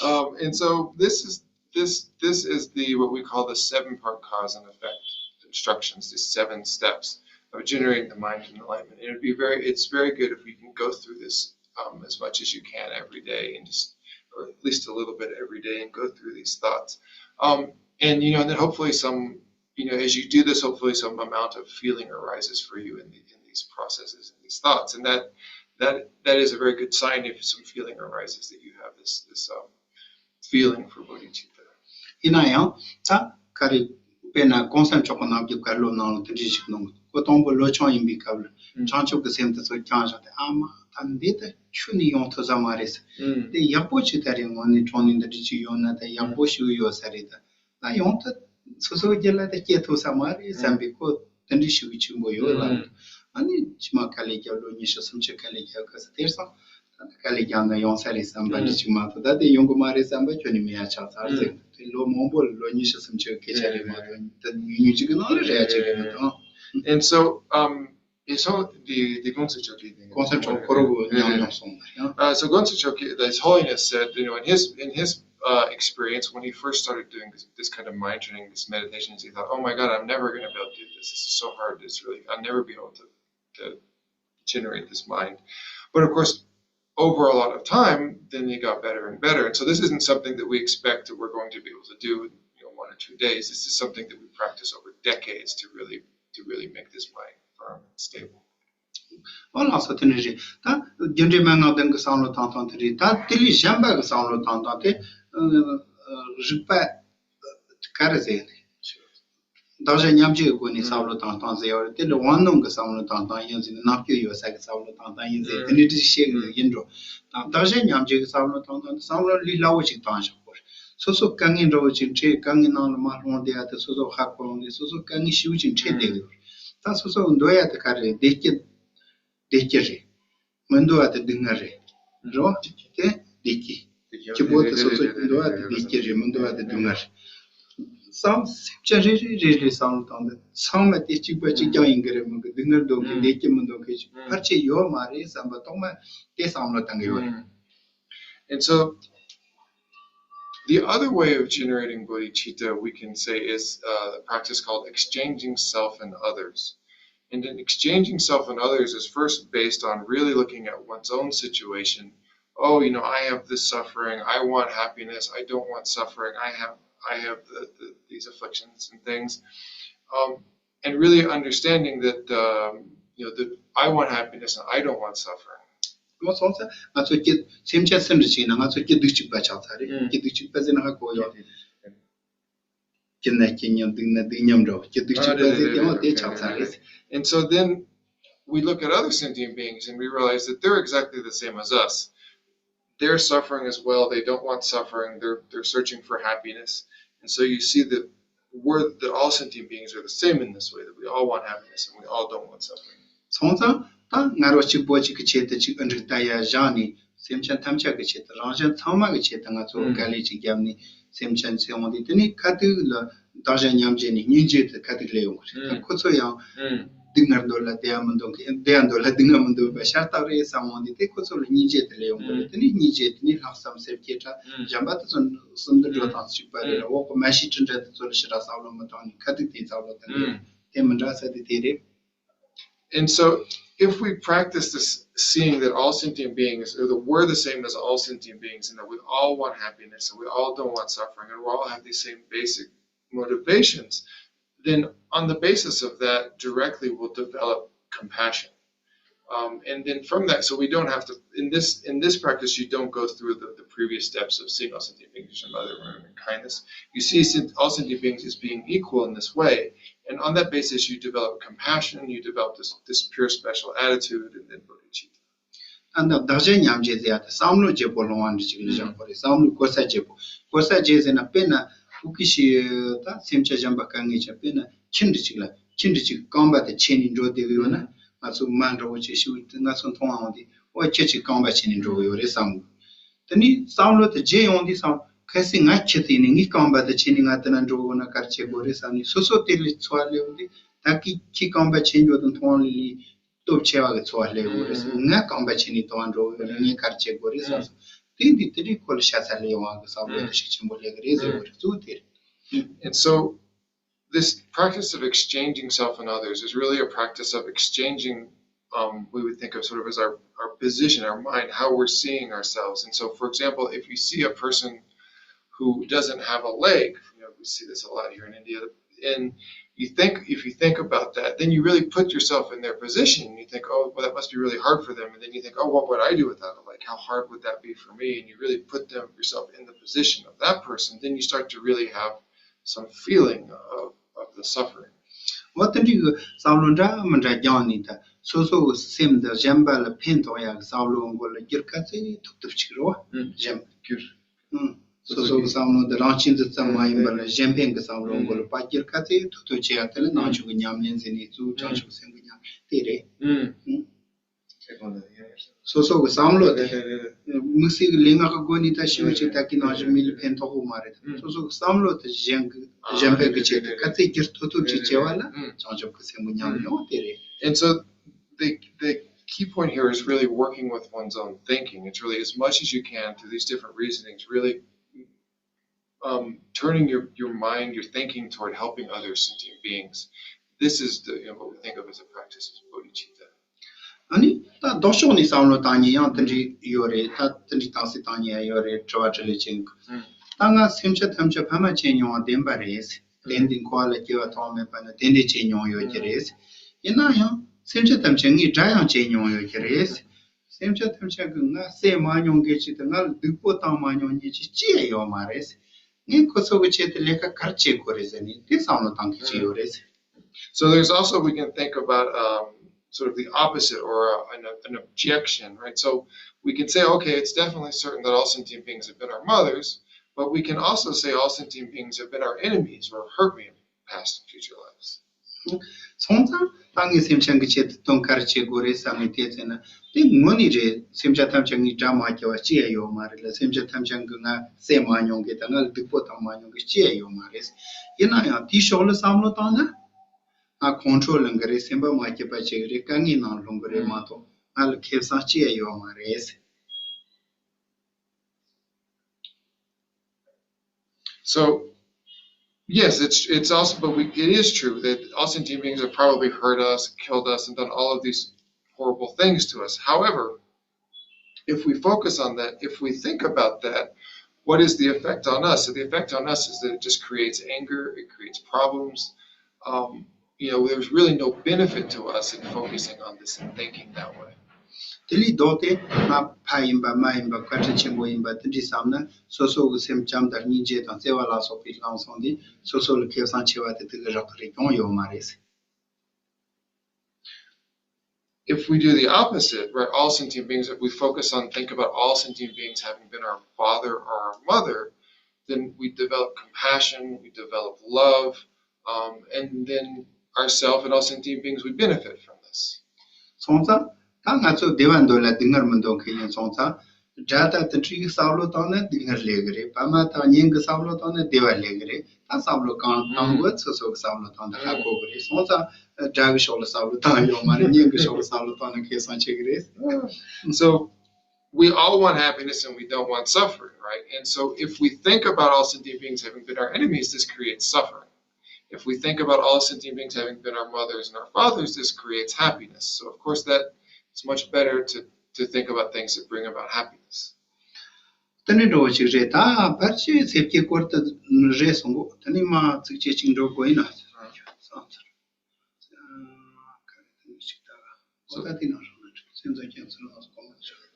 Um, and so this is this this is the what we call the seven part cause and effect instructions, the seven steps of generating the mind of enlightenment. It would be very it's very good if we can go through this um, as much as you can every day and just or at least a little bit every day and go through these thoughts. Um, and you know, and then hopefully some you know, as you do this, hopefully some amount of feeling arises for you in, the, in these processes and these thoughts, and that that that is a very good sign if some feeling arises that you have this this um, feeling for bodhicitta. ཡིན་ན་ཡང་ད་ག་རེ་དཔེར་ན་གོང་ས་མཆོག་གི་རྣམ་རྒྱལ་བཀའ་སློབ་ནང་ལ་དེ་འདྲ་ཞིག་གནང་གི་འདུག་ཁོ་དང་པོ་ལོ་ཆུང་ཡིན་པའི་སྐབས་ལ་བྱང་ཆུབ་ཀྱི་སེམས་དེ་ཚོ་བསྐྱངས་བཞག་སྟེ་ཨ་མ་ད་འདི་ད་ཁྱོན་ནས་ཡོང་ཐུབ་ས་མ་རེད་ཟེར། དེ་ཡག་པོ་ཅིག་ད་རེས་ངོ་ནས་དྲང་ནས་འདི་འདྲ་ཅིག་ཡོང་ན་ད་ཡག་པོ་ཞིག་ཡོད་ས་རེད། ད་ད་ཡོང་དུས་སོ་སོའི་རྒྱུད་ལ་ད་སྐྱེ་ཐུབ་ས་མ་རེད་བསམ་པའི་ཁོ་དེ་འདྲའི་ཞུ་གི་ཆེན་པོ་ཡོད་ལ། ཨ་ནི་ཕྱི་མ་དཀའ་ལས་རྒྱབ་ལོ་ཉི་ཤུ་སུམ་ཅུ་དཀའ་ལས་རྒྱབ་སྐབས་སུ་དེར་སང་ད་ད་དཀའ་ལས་རྒྱབ་ན་ཡོང་ས་རེད་བསམ་པ་འདྲ་ཅིག་མ་གཏོགས་ད་དེ་ཡོང་གི་མ་རེད་བསམ་པ་ཁྱོན་ནས་མེད་ཡ་ཆགས་ཚར་ཟེར། དེ་ལོ་མང་པོ་ལ་ལོ་ཉི་ཤུ་སུམ་ཅུ་གི་སྐད་ཆ་རེད་མ་གཏོགས་ད་ཉུང་ཉུང་ཅིག་གི་ནང་ལ་རེད་ཡ་ཅིག་རེད་མ་གཏོགས། And so, um, it's all the, the Gongsa Choki. གོང་ས་མཆོག་ཁོ་རང་གི་ཉམས་མྱོང་གསུངས་པ་ཡང་། Uh, so Gongsa Choki, His Holiness said, you know, in his in his uh, experience, when he first started doing this, this kind of mind training, this meditations, he thought, "Oh my God, I'm never going to be able to do this. This is so hard. It's really, I'll never be able to, to generate this mind." But of course, over a lot of time, then it got better and better. And so this isn't something that we expect that we're going to be able to do in you know, one or two days. This is something that we practice over decades to really to really make this mind firm and stable. ཨོ་ལགས་སོ་དེ་འདྲ་རེད། ད་རྒྱུ་འབྲས་མན་ངག་བདུན་གྱི་བསམ་བློ་བཏང་སྟངས་དེ་རེད། ད་དེ་ལས་གཞན་པ་གི་བསམ་བློ་བཏང་སྟངས་དེ་རིག་པ་ག་རེ་ཟེར་ནས། བདག་གཞན་མཉམ་བརྗེའི་སྒོ་ནས་བསམ་བློ་བཏང་སྟངས་ཟེར་བ་རེད། དེ་ལས་དབང་རྣོན་གྱི་བསམ་བློ་བཏང་སྟངས་ཡིན་ཟེར་ནས་རྣམ་དཔྱོད་ཡོད་ས་གི་བསམ་བློ་བཏང་སྟངས་ཡིན་ཟེར་དེ་འདྲ་འདྲ་བཤད་གི་འདུག་ཡིན་འགྲོ། ད་བདག་གཞན་མཉམ་བརྗེ་གི་བསམ་བློ་བཏང་སྟངས་དེ་བསམ་བློ་ལས་སླ་བོ་ཞིག་བཏང་བཞག་པ་རེད། སོ་སོ་དཀའ་ངལ་འདྲ་བོ་ཅིག་འཕྲད་དཀའ་ངལ་ནང་ལ་མ་ལྷུང་བསྡད་ཡ་དེ་སོ་སོ་ཧ་གོ་ཡོང་དུས་སོ་སོ་དཀའ་ངལ་ཞེ་པོ་ཅིག་འཕྲད་བསྡད་གི་ཡོད་རེད། ད་སོ་སོ་གི་འདོད་ཡ་དེ་ག་རེ་རེད། བདེ་སྐྱིད། བདེ་སྐྱིད་རེད། མི་འདོད་པ་དེ་སྡུག་བསྔལ་རེད། རེད་བ། དེ་བདེ་སྐྱིད། སྐྱིད་པོ་དེ་སོ་སོ་འདོད་པ་དེ་བདེ་སྐྱིད་རེད། མི་འདོད་པ་དེ་སྡུག་བསྔལ་རེད། བསམ་སེམས་ཅན་རེ་རེ་རེ་རེ་བསམ་བློ་བཏང་ན་ཚང་མ་དེ་གཅིག་པ་གཅིག་རྐྱང་ཡིན་གི་རེད་མོད་གི། སྡུག་བསྔལ་འདོད་མཁན་བདེ་སྐྱིད་མི་འདོད་མཁན་ཞིག་ཕལ་ཆེར་ཡོད་མ་རེད་བསམ་པ་ཐོག་མ་དེ་བསམ་བློ་བཏང་གི་ཡོད་རེད། And so The other way of generating bodhicitta, we can say, is uh, a practice called exchanging self and others. And then exchanging self and others is first based on really looking at one's own situation. Oh, you know, I have this suffering. I want happiness. I don't want suffering. I have I have the, the, these afflictions and things. Um, and really understanding that um, you know that I want happiness and I don't want suffering. མ་སོང་ཙང་ང་ཚོ་སྐྱིད་སེམས་ཅན་སུ་འདྲ་ཞིག་ཡིན་ན་ང་ཚོ་སྐྱིད་སྡུག་གཅིག་པ་ཆགས་ཚར་རེད། སྐྱིད་སྡུག་གཅིག་པ་ཟེར་ན་ཧ་གོ་ཡོད། སྐྱིད་ན་སྐྱིད་མཉམ་སྡུག་ན་སྡུག་མཉམ་འདྲ་བོ་སྐྱིད་སྡུག་གཅིག་པ་ཟེར་དེ་ཡང་དེ་ཆགས་ཚར་རེད། And so then we look at other sentient beings and we realize that they're exactly the same as us. They're suffering as well. They don't want suffering. They're they're searching for happiness. And so you see that we're that all sentient beings are the same in this way, that we all want happiness and we all don't want suffering. སོང་ཙང་ད་ངར་བ་གཅིག་པོ་གཅིག་གི་ཆེད་དུ་གཅིག་ཨ་འགྲིག་ལྟ་ཡ་བཞག་ནས་སེམས་ཅན་ཐམས་ཅད་ཀྱི་ཆེད་དུ་རང་གཞན་ཚང་མ་གི་ཆེད་དུ་ང་ཚོ་དཀའ་ལས་ཅིག་བརྒྱབ་ནས་སེམས་ཅན་ཚེ་འོང་དུས་དེ་ནས་ཁ་ཐུག་ལ་བདག་གཞན་མཉམ་བརྗེ་ནས་སྙིང་རྗེ་དེ་ཁ་ཐུག་སླེབས་ཡོང་གི་རེད། ད་ཁོ་ཚོ་ཡང་སྡུག་བསྔལ་འདོད་ལ་བདེ་ཡ་མི་འདོད་མཁན་བདེ་ཡ་འདོད་ལ་སྡུག་བསྔལ་མི་འདོད་པ་ཤ་སྟག་རེད་བསམ་འོང་དུས་དེ་ཁོ་ཚོ་ལ་སྙིང་རྗེ་དེ་སླེབས་ཡོང་གི་རེད། དེ་ནས་སྙིང་རྗེ་དེ་ནས་ལྷག་བསམ་སེམས་བསྐྱེད་དྲ་གཞན་པ་དེ་ཚོ་གསུམ་དུ་འགྲོ་སྟངས་གཅིག་པ་རེད་ལ་འོག་གི་མ་ཤི་ཁྲི་འདྲ་དེ་ཚོ་ལ་ཞེ་དྲག་བསམ་བློ་མི་བཏང་ནས་ཁ་ཐུག་དེ་བསམ་བློ་བཏང་གི་རེད། དེ་མི་འདྲ་ས་དེ་དེ་རེད། And so, if we practice this, seeing that all sentient beings, or that we're the same as all sentient beings, and that we all want happiness, and we all don't want suffering, and we all have these same basic motivations, then on the basis of that, directly we'll develop compassion. Um, and then from that, so we don't have to, in this in this practice, you don't go through the, the previous steps of seeing all sentient beings as your mother and kindness. You see all sentient beings as being equal in this way, and on that basis, you develop compassion, you develop this, this pure special attitude, and then bodhicitta. ད་ལྟ་བདག་གཞན་མཉམ་བརྗེ་ཟེར་ཡ་དེ་བསམ་བློ་བརྗེ་པོ་ལོང་བ་འདྲ་ཅིག་ལ་བཞག་པ་རེད། བསམ་བློའི་གོ་ས་བརྗེ་པོ། གོ་ས་བརྗེ་ཟེར་ན་དཔེར་ན་ཕུག་གི་ཤི་ད་སེམས་ཅན་གཞན་པ་དཀའ་ངལ་ཅན་དཔེར་ན་ཁྱི་འདྲ་ཅིག་ལ་ཁྱི་འདྲ་ཅིག་རྐང་པ་དེ་ཆད་ནས་འགྲོ་བསྡད་གི་ཡོད་ན་ང་ཚོ་མ་འདྲ་བོ་ཅིག་ཤི་ང་ཚོ་མཐོང་བ་འོང་དུས་ཨོ་ཁྱི་ཅིག་རྐང་པ་ཆད་ནས་འགྲོ་གི་ཡོད་རེད་བསམ་གི། དེ་ནས་བསམ་བློ་དེ་བརྗེ་ཡོང་དུས་བསམ་གལ་སྲིད་ང་ཁྱི་དེ་ནས་ངའི་རྐང་པ་དེ་ཆད་ནས་ང་དེ་ན་འགྲོ་དགོས་ན་ག་རེ་བྱེད་དགོས་རེད་བསམ་ནས་སོ་སོ་དེ་ལས་ཚོར་བ་སླེབས་དུས་ད་གི་ཁྱི་རྐང་པ་ཆད་འགྱོ་དུས་མཐོང་ལི་ལི་སྟོབས་ཆེ་བ་གི་ཚོར་བ་སླེབས་ཡོད་རེད། ང་རྐང་པ་ཆད་ནས་དོ་བ་འགྲོ་གི་ཡོད་རེད། ངས་ག་རེ་བྱེད་དགོས་རེད་བསམ་སོང་། དེ་འདི་དེ་འདྲའི་ཁོ་ལ་ཤ་ཚ་ལས་ཡོང་བ་གི་བསམ་བློ་དེ་ཤུགས་ཆེན་པོ་སླེབས་གི་རེད་ཟེར་གི་རེད། གཙོ་བོ་དེ་རེད། And so this practice of exchanging self and others is really a practice of exchanging, um, we would think of sort of as our, our position, our mind, how we're seeing ourselves. And so, for example, if you see a person who doesn't have a leg, you know, we see this a lot here in India, and you think, if you think about that, then you really put yourself in their position. You think, oh, well, that must be really hard for them. And then you think, oh, what would I do without a leg? How hard would that be for me? And you really put them yourself in the position of that person. Then you start to really have some feeling of, of the suffering. འོ་དེ་འདྲའི་གི་བསམ་བློ་འདྲ་མི་འདྲ་སྦྱངས་ནས་ད་སོ་སོ་གི་སེམས་འདི་གཞན་པ་ལ་ཕན་ཐོགས་ཡག་གི་བསམ་བློ་མགོ་ལ་བསྒྱུར་ག་ཚད་ཐུབ་ཐུབ་ཅིག་རེད་བ། གཞན་སོ་སོ་གི་བསམ་བློ་འདི་རང་གཅེས་འཛིན་ཙམ་མ་ཡིན་པ་ལ་གཞན་ཕན་གི་བསམ་བློ་མགོ་ལ་ཕར་བསྒྱུར་ག་ཚད་ཐུབ་ཐུབ་བྱེད་ཡག་དེ་ལ་ནང་ཆོས་ཀྱི་ཉམས་ལེན་ཟེར་ནས་གཙོ་བོ་བྱང་ཆུབ་སེམས་ཀྱི་ཉམས་ལེན་དེ་རེད། སོ་སོ་གི་བསམ་བློ་དེ་དམིགས་བསལ་གྱི་ལས་ངན་གྱི་སྒོ་ནས་ད་ཤི་བ་ཅིག་ད་གིན་ནང་བཞིན་མི་ལ་ཕན་ཐོགས་གི་མ་རེད། སོ་སོ་གི་བསམ་བློ་དེ་གཞན་གྱི་གཞན་ཕན་གྱི་ཆེད་དུ་ག་ཚད་བསྒྱུར་ཐུབ་ཐུབ་ཅིག་བྱེད་པ་ལ་བྱང་ཆུབ་ཀྱི་སེམས་ཀྱི་ཉམས་ལེན་དེ་རེད། And so the the key point here is really working with one's own thinking. It's really as much as you can through these different reasonings, really um, turning your, your mind, your thinking toward helping other sentient beings. This is the, you know, what we think of as a practice of bodhicitta. ཨ་ནི་ད་ལྡོག་ཕྱོགས་ནས་བསམ་བློ་བཏང་མཁན་ཡང་དེ་འདྲ་ཡོད་རེད། ད་དེ་འདྲ་བཏང་སྲིད་བཏང་མཁན་ཡང་ཡོད་རེད། དྲི་བ་དྲིས་ལན་བྱེད་མཁན་ད་ང་སེམས་ཅན་ཐམས་ཅད་ཕ་མ་བྱས་མྱོང་བ་བདེན་པ་རེད། དེ་འདི་འཁོར་བ་ལ་སྐྱེ་བ་ཐོག་མེད་པ་ནས་དེ་འདྲ་བྱས་མྱོང་ཡོད་ཀྱི་རེད། ཡིན་ན་ཡང་སེམས་ཅན་ཐམས་ཅད་ངས་དགྲ་ཡང་བྱས་མྱོང་ཡོད་ཀྱི་རེད། སེམས་ཅན་ཐམས་ཅད་ཀྱིས་ང་བསད་མ་མྱོང་མཁན་ཅིག་དང་ང་ལ་སྡུག་པོ་བཏང་མ་མྱོང་མཁན་ཅིག་ཅི་ཡང་ཡོད་མ་རེད། ངས་ཁོ་ཚོ་གི་ཆེད་དུ་ལས་ཀ་ག་རེ་བྱེད་དགོས་རེད་ཟེར་ནས་དེ་བསམ་བློ་བཏང་མཁན་ཅིག་ཡོད་རེད། So there's also, we can think about um, sort of the opposite or a, an, an objection, right? So we can say, okay, it's definitely certain that all sentient beings have been our mothers, but we can also say all sentient beings have been our enemies or hurt me in past and future lives. སོང་ཙང་ད་ངས་སེམས་ཅན་གྱི་ཆེད་དུ་དོན་ག་རེ་བྱེད་དགོས་རེད་བསམ་ནས་དེ་ཟེར་ན་དེ་དངོས་གནས་རེད། སེམས་ཅན་ཐམས་ཅད་ངས་དགྲ་མ་བྱས་པ་ཅི་ཡང་ཡོད་མ་རེད་ལ། སེམས་ཅན་ཐམས་ཅད་ཀྱིས་ང་བསད་མ་མྱོང་མཁན་དང་ང་ལ་སྡུག་པོ་བཏང་མ་མྱོང་མཁན་ཅི་ཡང་ཡོད་མ་རེད། ཡིན་ན་ཡང་དེའི་ཕྱོགས་ལ་བསམ་བློ་བཏང་ན་ང་ཁོང་ཁྲོ་ལངས་གི་རེད། སེམས་པ་མ་སྐྱིད་པ་བྱེད་གི་རེད། དཀའ་ངལ་ནང་ལྷུང་གི་རེད་མ་གཏོགས་ང་ལ་ཁེ་བཟང་ཅི་ཡང་ཡོད་མ་རེད། So, yes, it's it's also, but we, it is true that all sentient beings have probably hurt us, killed us, and done all of these horrible things to us. However, if we focus on that, if we think about that, what is the effect on us? So the effect on us is that it just creates anger, it creates problems. Um, you know, there's really no benefit to us in focusing on this and thinking that way. དེ་ལས་ལྡོག་སྟེ་ང་ཕ་ཡིན་པ་མ་ཡིན་པ་བཀའ་དྲིན་ཆེན་པོ་ཡིན་པ་དེ་འདྲའི་བསམ་ན། སོ་སོ་གི་སེམས་བྱམས་དང་སྙིང་རྗེ་དང་བརྩེ་བ་ལ་སོགས་པའི་ལམ་སང་དེ་སོ་སོ་ལ་ཁེ་བཟང་ཆེ་བ་དེ་དེ་གི་རག་གི་རེད་ཀྱང་ཡོད་མ་རེད། If we do the opposite, right, all sentient beings, if we focus on, think about all sentient beings having been our father or our mother, then we develop compassion, we develop love, um, and then ourself and all sentient beings, we benefit from this. སོང་ཙང་ད་ང་ཚོ་བདེ་བ་འདོད་ལ་སྡུག་བསྔལ་མི་འདོད་མཁན་ཡིན་སོང་ཙང་། དགྲ་དང་དེ་འདྲའི་བསམ་བློ་བཏང་ན་སྡུག་བསྔལ་སླེབས་གི་རེད། ཕ་མ་དང་གཉེན་གྱི་བསམ་བློ་བཏང་ན་བདེ་བ་སླེབས་གི་རེད། ད་བསམ་བློ་གང་བཏང་དགོས་སོ་སོ་གི་བསམ་བློ་བཏང་ད་ཧ་གོ་གི་རེད། སོང་ཙང་དགྲ་གི་ཕྱོགས་ལ་བསམ་བློ་བཏང་ཡོད་མ་རེད། གཉེན་གྱི་ཕྱོགས་ལ་བསམ་བློ་བཏང་ན་ཁེ་བཟང་ཆེ་གི་རེད། So we all want happiness and we don't want suffering, right? And so if we think about all sentient beings having been our enemies, this creates suffering. If we think about all sentient beings having been our mothers and our fathers, this creates happiness. So of course that it's much better to to think about things that bring about happiness. དེ་ནི་འགྲོ་བ་ཞིག་རེད། ད་བར་ཆད་སེམས་བསྐྱེད་སྐོར་དུ་རེད་སོང་གོ། དེ་ནི་མ་ཚིགས་བཅད་གཅིག་འགྲོ་དགོས་ཡིན་ན། ཨ། ས་ཚར། ཨ། ག་རེ་དེ་ནི་ཞིག་ད། ཨོ་ད་དེ་ནང་བཞིན་ན་སེམས་ཙམ་སྐྱེ་ཚུལ་ལ་སོགས་པ་མ་ཆགས།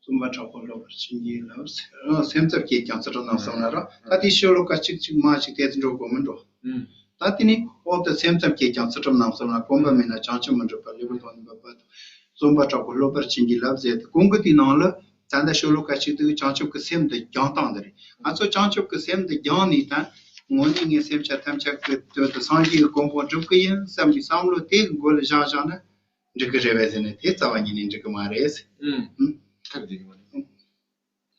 བཙུན་པ་དྲག་པོ་སློབ་པར་བྱིན་གྱིས་བརླབས་ཟེར། སེམས་ཙམ་བསྐྱེད་ཀྱང་ཚུལ་ཁྲིམས་རྣམ་གསུམ་ལ་རོ། ད་དེ་ཤོ་ལོ་ཀ་གཅིག་གཅིག་མ་གཅིག་དེ་ཚོ་འགྲོ་དགོས་མི་འགྲོ། ད་དེ་ནི་འོག་ཏུ་སེམས་ཙམ་བསྐྱེད་ཀྱང་ཚུལ་ཁྲིམས་རྣམ་གསུམ་ལ། གོམས་པ་མེད་ན་བྱང་ཆུབ་མི་འགྲུབ་པ། ལེགས་པར་མཐོང་ནུས་པ་པ་དང་། བཙུན་པ་དྲག་པོ་སློབ་པར་བྱིན་གྱིས་བརླབས་ཟེར་ཏེ་གོང་གི་དེའི་ནང་ལ་ད་ལྟ་ཤོ་ལོ་ཀ་གཅིག་དེ་བྱང་ཆུབ་ཀྱི་སེམས་དེ་སྦྱང་སྟངས་དེ་རེད། ང་ཚོ་བྱང་ཆུབ་ཀྱི་སེམས་དེ་སྦྱངས་ནས་ད་དངོས་གནས་ངས་སེམས་ཅན་ཐམས་ཅད་ཀྱི་དོན་དུ་སངས་རྒྱས་ཀྱི་གོ་འཕང་སྒྲུབ་ཀྱི་ཡིན་བསམ་པའི་བསམ་བློ་དེ་གི་མགོ་ལ་བཞག་བཞག་ན། འགྲིག་གི་རེད་པས་ཟེར་ནས་དེ་རྩ་བ་ཉིད་ནས་འགྲིག་གི་མ་རེད། ཨུམ། ཁ་འགྲིག་གི་མ་རེད།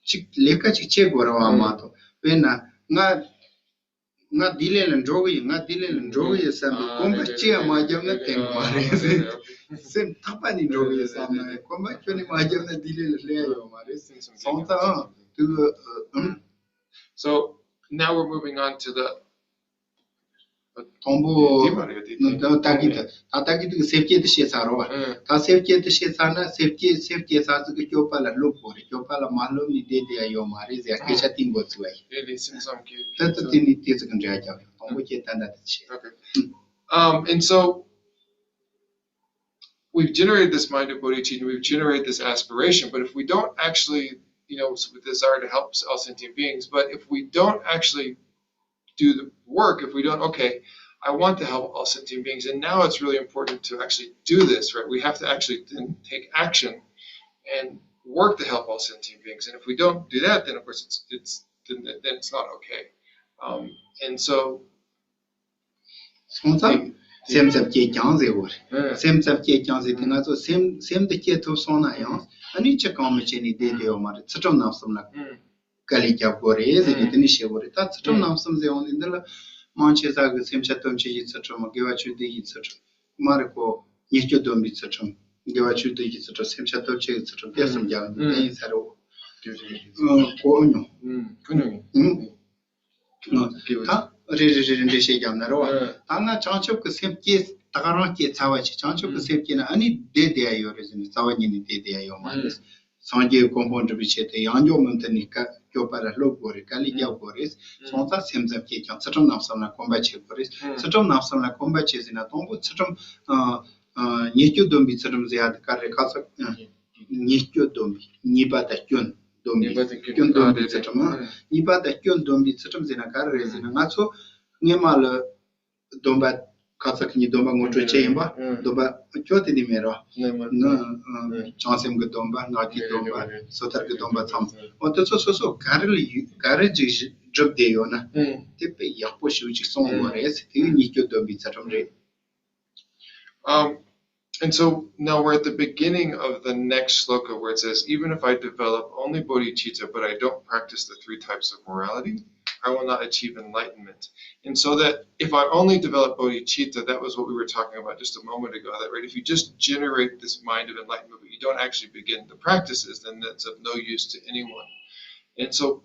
ཅིག་ལས་ཀ་ཅིག་བྱེད་དགོས་རེད་བ་མ་གཏོགས། དཔེར་ན་ང་ང་འདི་ལས་ལ་འགྲོ་གི་ཡིན། ང་འདི་ལས་ལ་འགྲོ་གི་ཡིན་བསམ་པའི་གོམ་པ་ཅི་ཡང་མ་བརྒྱབ་ན་བསྟན་གི་མ་རེད། སེམས་ཐག་པ་ནས་འགྲོ་གི་ཡིན་བསམ་ན་གོམ་པ་ཁྱོན་ནས་མ་བརྒྱབ་ན་འདི་ལས་ལ་སླེབས་ཡོད་མ་རེད། སོང་ཙང་དུ། So now we're moving on to the དང་པོ། དེ་མ་རེད་དེ། ད་ལྟ་གི་དེ་ད་ལྟ་གི་དེ་གི་སེམས་བསྐྱེད་དེ་བཤད་ཚར་རོ། ཨ། ད་སེམས་བསྐྱེད་དེ་བཤད་ཚར་ན་སེམས་བསྐྱེད་སེམས་བསྐྱེད་ཚར་ཚིག་གི་སྤྱོད་པ་ལ་སློབ་དགོས་རེད། སྤྱོད་པ་ལ་མ་སློབ་ནས་བསྡད་བསྡད་ཡ་ཡོད་མ་རེད་ཟེར་སྐད་ཆ་བཏིང་དགོས་ཚུལ་བ་ཡིན། དེ་ལས་སེམས་བསམ་གྱི་ད་ལྟ་དེ་ནི་དེ་ཚིག་གི་འབྲེལ་བ་རྒྱབ་ཡོད། དང་པོ་ཁྱེད་ད་ལྟ་དེ་བཤད། Okay. Um, and so we've generated this mind of bodhicitta, we've generated this aspiration, but if we don't actually, you know, s- with desire to help all sentient beings, but if we don't actually do the work, if we don't, okay, I want to help all sentient beings, and now it's really important to actually do this, right? We have to actually then take action and work to help all sentient beings. And if we don't do that, then of course it's it's then, then it's not okay. Um, and so སོང་ཙང་སེམས་ཙམ་བསྐྱེད་ཀྱང་ཟེར་བོ་རེད། ཨ། སེམས་ཙམ་བསྐྱེད་ཀྱང་ཟེར་དེ་ང་ཚོ་སེམས་སེམས་དེ་བསྐྱེད་ཐུབ་སོང་ན་ཡང་ཨ་ནི་ཅི་གང་མི་བྱེད་ནས་བསྡད་བསྡད་ཡོད་མ་རེད། ཚུལ་ཁྲིམས་རྣམ་གསུམ་ལ་ཨ། དཀའ་ལས་རྒྱབ་དགོས་རེད་ཟེར་ནས་དེ་ནས་བཤད་དགོས་རེད། ད་ཚུལ་ཁྲིམས་རྣམ་གསུམ་ཟེར་ཡོང་ནས་འདི་ལ་མང་ཆེ་ས་གི་སེམས་ཅན་སྟོབས་ཆེན་གྱི་ཚུལ་ཁྲིམས། དགེ་བ་བཅུ་བདུན་གྱི་ཚུལ་ཁྲིམས། མ་རེད་ཁོ། ཉེས་སྤྱོད་སྡོམ་པའི་ཚུལ་ཁྲིམས། དགེ་བ་བཅུ་བདུན་གྱི་ཚུལ་ཁྲིམས། སེམས་ཅན་སྟོབས་ཆེན་གྱི་ཚུལ་ཁྲིམས་དེ་གསུམ་རྒྱབ་ནས་ཨ། དེ་ཡིན་ས་རེད། ཨ། གོ་ཨ་མྱོང་། ཨ། གོ་མྱོང་། ཨ། ད་རེ་རེ་རེ་རེ་འགྲེལ་བཤད་རྒྱབ་ན་རེད་བ། ཨ། ད་ང་བྱང་ཆུབ་ཀྱི་སེམས་བསྐྱེད་ད་ག་རང་བསྐྱེད་ཚར་བ་ཞིག་བྱང་ཆུབ་ཀྱི་ཨ། སེམས་བསྐྱེད་ན་ཨ་ནི་བསྡད་བསྡད་ཡ་ཡོད་རེད་ཟེར་ནས་རྩ་བ་ཉིད་ནས་བསྡད་བསྡད་ཡ་ཡོད་མ་རེད། ཨ། སངས་རྒྱས་གོ་འཕང་སྒྲུབ་པའི་ཆེད་དུ་ཡང་འཇོག་མུ་མཐུད་ནས་དཀའ་སྤྱོད་པ་ལ་སློབ་དགོས་རེད། དཀའ་ལས་རྒྱབ་དགོས་རེད། ཨ། སོང་ཙང་སེམས་ཙམ་བསྐྱེད་ཀྱང་ཚུལ་ཁྲིམས་རྣམ་གསུམ་ལ་གོམས་པ་བྱེད་དགོས་རེད། ཨ། ཚུལ་ཁྲིམས་རྣམ་གསུམ་ལ་གོམས་པ་བྱེད་ཟེར་ན་དང་པོ་ཚུལ་ཁྲིམས་ཨ། ཨ། ཉེས་སྤྱོད་སྡོམ་པའི་ཚུལ་ཁྲིམས་ཟེར་ཡ་དེ་ག་རེ་རེད། ཁ་ཚ། ཨ། ཉེས་སྤྱོད་སྡོམ་པའི་ཉེས་པ་དང་སྐྱོན་སྡོམ་པའི་ཉེས་པ་དང་སྐྱོན་སྐྱོན་སྡོམ་པའི་ཨ་ཚུལ་ཁྲིམས། ཨ། ཨ། ཉེས་པ་དང་སྐྱོན་སྡོམ་པའི་ཚུལ་ཁྲིམས་ཟེར་ན་ག་རེ་རེད་ཟེར་ན་ང་ཚོ་སྔས་མ་ལ་སྡོམ་པ་ཁ་ཚ་ཁ་ཉིན་སྡོམ་པ་ངོ་སྤྲོད་བྱས་ཡིན་པ། ཨ། སྡོམ་པ་ཁྱོད་དེ་ནི་མེད་རོ། ནི་ཨ། བྱང་སེམས་ཀྱི་སྡོམ་པ། ངག་གི་སྡོམ་པ། སོ་ཐར་གྱི་སྡོམ་པ་ཚང་མ། འོ་དེ་ཚོ་སོ་སོ་ག་རེ་ལ་ཡོད་ག་རེ་ཅིག་སྒྲུབ་བསྡད་ཡོད་ན་ཨ། དེ་དཔེ་ཡག་པོ་ཞེ་པོ་ཅིག་སོང་དགོས་རེད། དེ་ཉེས་སྤྱོད་སྡོམ་པའི་ཚུལ་ཁྲིམས་རེད། Um, and so now we're at the beginning of the next sloka where it says, even if I develop only bodhicitta, but I don't practice the three types of morality, I will not achieve enlightenment. And so that if I only develop bodhicitta, that was what we were talking about just a moment ago, that right, if you just generate this mind of enlightenment, but you don't actually begin the practices, then that's of no use to anyone. And so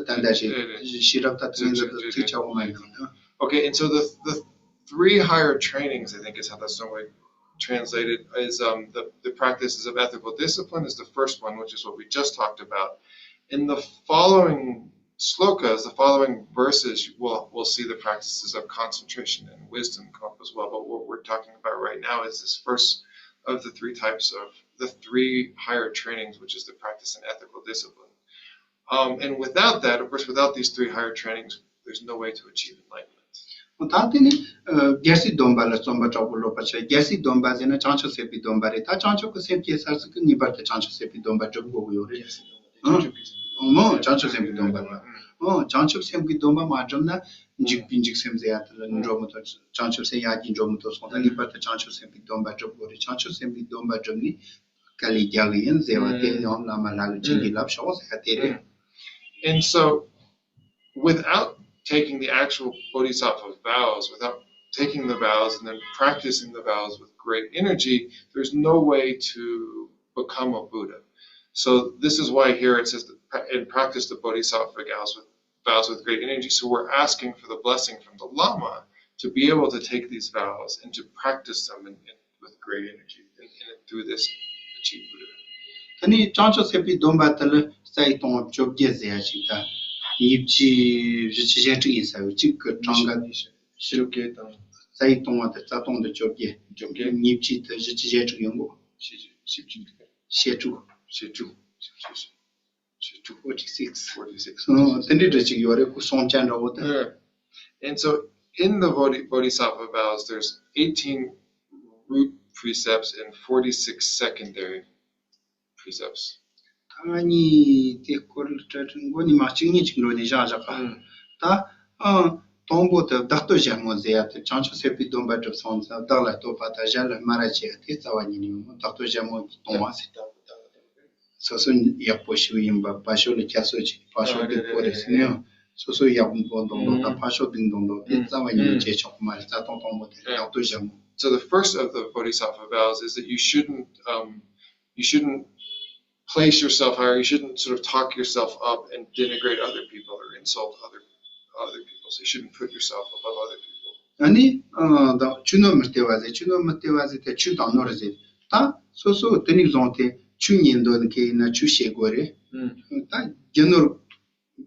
ད་ད་ད་རེད། རེད་རེད། ཤེས་རབ་ད་དོན་དུ་ཚིག་ཆགས་པོ་མ་ཡིན་ནམ་ད། Okay, and so the the three higher trainings, I think, is how that's normally translated, is um the the practices of ethical discipline is the first one, which is what we just talked about. In the following slokas, the following verses, we'll we'll see the practices of concentration and wisdom come up as well. But what we're talking about right now is this first of the three types of the three higher trainings, which is the practice in ethical discipline. Um, and without that, of course, without these three higher trainings, there's no way to achieve enlightenment. ད་དེ་ནི་རྒྱལ་སྲས་སྡོམ་པ་ལ་བརྩོན་པ་དྲག་པོ་སློབ་པར་བྱ། རྒྱལ་སྲས་སྡོམ་པ་ཟེར་ན་བྱང་ཆུབ་སེམས་དཔའི་སྡོམ་པ་རེད། ད་བྱང་ཆུབ་ཀྱི་སེམས་སྐྱེ་ཚར་ཟིག་གི་ངེས་པར་དུ་བྱང་ཆུབ་སེམས་དཔའི་སྡོམ་པ་སྒྲུབ་དགོས་ཀྱི་ཡོད་རེད། ཨང་། མོ་བྱང་ཆུབ་སེམས་དཔའི་སྡོམ་པ་ལ། ཨང་། བྱང་ཆུབ་སེམས་ཀྱི་སྡོམ་པ་མ་བསྒྲུབས་ན་འཇིགས་པའི་འཇིགས་སེམས་ཟེར་ཡ་དེ་ལ་འགྲོ་མི་ཐུབ། བྱང་ཆུབ་སེམས་ཡར་རྒྱས་འགྲོ་མི་ཐུབ་སོང་ཙང་ངེས་པར་དུ་བྱང་ཆུབ་སེམས་དཔའི་སྡོམ་པ་སྒྲུབ་དགོས་རེད། བྱང་ཆུབ་སེམས་དཔའི་སྡོམ་པ་བསྒྲུབས་ནས་དཀའ་ལས་རྒྱག་གི་ཡིན་ཟེར་བ་དེ་ཡང་བླ་མ་ལྷ་གིས་བྱིན་གྱིས་བརླབས་ཤོག་ཟེར་བ་དེ་རེད། And so, without taking the actual bodhisattva vows, without taking the vows and then practicing the vows with great energy, there's no way to become a Buddha. So this is why here it says, and practice the bodhisattva vows with, vows with great energy. So we're asking for the blessing from the Lama to be able to take these vows and to practice them in, in, with great energy and, and through this achieve Buddha. ད་ནི་བྱང་ཆུབ་སེམས་དཔའི་སྡོམ་པ་དེ་ལ་རྩ་བའི་སྟོང་པ་བཅོ་བརྒྱད་ཟེར་ཡ་ཞིག་དང་། ཉིས་བརྒྱ་བཞི་བཅུ་ཞེ་དྲུག་ཡིན་ས་ཡོད། གཅིག་གི་གྲངས་ཀ་བཅོ་བརྒྱད་དང་། རྩ་བའི་སྟོང་པ་དེ་རྩ་སྟོང་དུ་བཅོ་བརྒྱད། བཅོ་བརྒྱད། ཉིས་བརྒྱ་དང་བཞི་བཅུ་ཞེ་དྲུག་ཡོང་གོ། ཞེ་བཅུ་ཞེ་དྲུག་ཞེ་དྲུག་ཞེ་དྲུག་ཞེ་དྲུག forty six. Forty six. ཨོ། དེ་འདྲའི་འདྲ་ཅིག་ཡོད་རེད། ཁོ་སྲོང་བཙན་འདྲ་བོ་དེ། Yeah. And so in the Bodhi, Bodhisattva vows, there's eighteen root precepts and forty six secondary precepts. ད་ང་གཉིས་དེ་སྐོར་ལ་གྲ་སྒྲིག་མགོ་ནས་མ་གཅིག་གཉིས་ཅིག་འགྲོ་ནས་བཞག་བཞག་ག་ད་ཨ་དང་པོ་དེ་བདག་བསྟོད་ཞལ་ངོ་ཟེར་ཡ་དེ། བྱང་ཆུབ་སེམས་དཔའི་སྡོམ་པ་བསྒྲུབས་སོང་ཙང་བདག་ལ་བསྟོད་པ་དང་གཞན་ལ་སྨ་ར་བྱེད་ཡ་དེ་རྩ་བ་ཉིད་ནས་ཡོང་། བདག་བསྟོད་ཞལ་ངོ་གཏོང་བ་ཟེར། སོ་སོ་ཡག་པོ་ཞིག་ཡིན་པ། ཕར་ཕྱོགས་ལ་ཁྱད་གསོད་བྱེད། ཕར་ཕྱོགས་སྡིག་པོ་རེད་ཟེར་ན་ཡང་སོ་སོ་ཡག་པོ་མདོག་མདོག་དང་ཕར་ཕྱོགས་སྡིག་མདོག་མདོག་དེ་རྩ་བ་ཉིད་ནས་བྱེད་ཆོག་གི་མ་རེད། རྩ་དོན་དང་པོ་དེ་རེད། བདག་བསྟོད་ཞལ་ངོ། So the first of the Bodhisattva vows is that you shouldn't, um, you shouldn't place yourself higher. You shouldn't sort of talk yourself up and denigrate other people or insult other other people. So you shouldn't put yourself above other people. ཨ་ནི་ཨ་ད་ཆོས་ནོར་མི་སྟེར་བ་ཟེར། ཆོས་ནོར་མི་སྟེར་བ་ཟེར་ཏེ་ཆོས་དང་ནོར་ཟེར། ད་སོ་སོ་དེ་ནས་བཟུང་སྟེ་ཆོས་ཉན་འདོད་མཁན་ཡིན་ན་ཆོས་བྱེད་དགོས་རེད། ད་རྒྱུ་ནོར་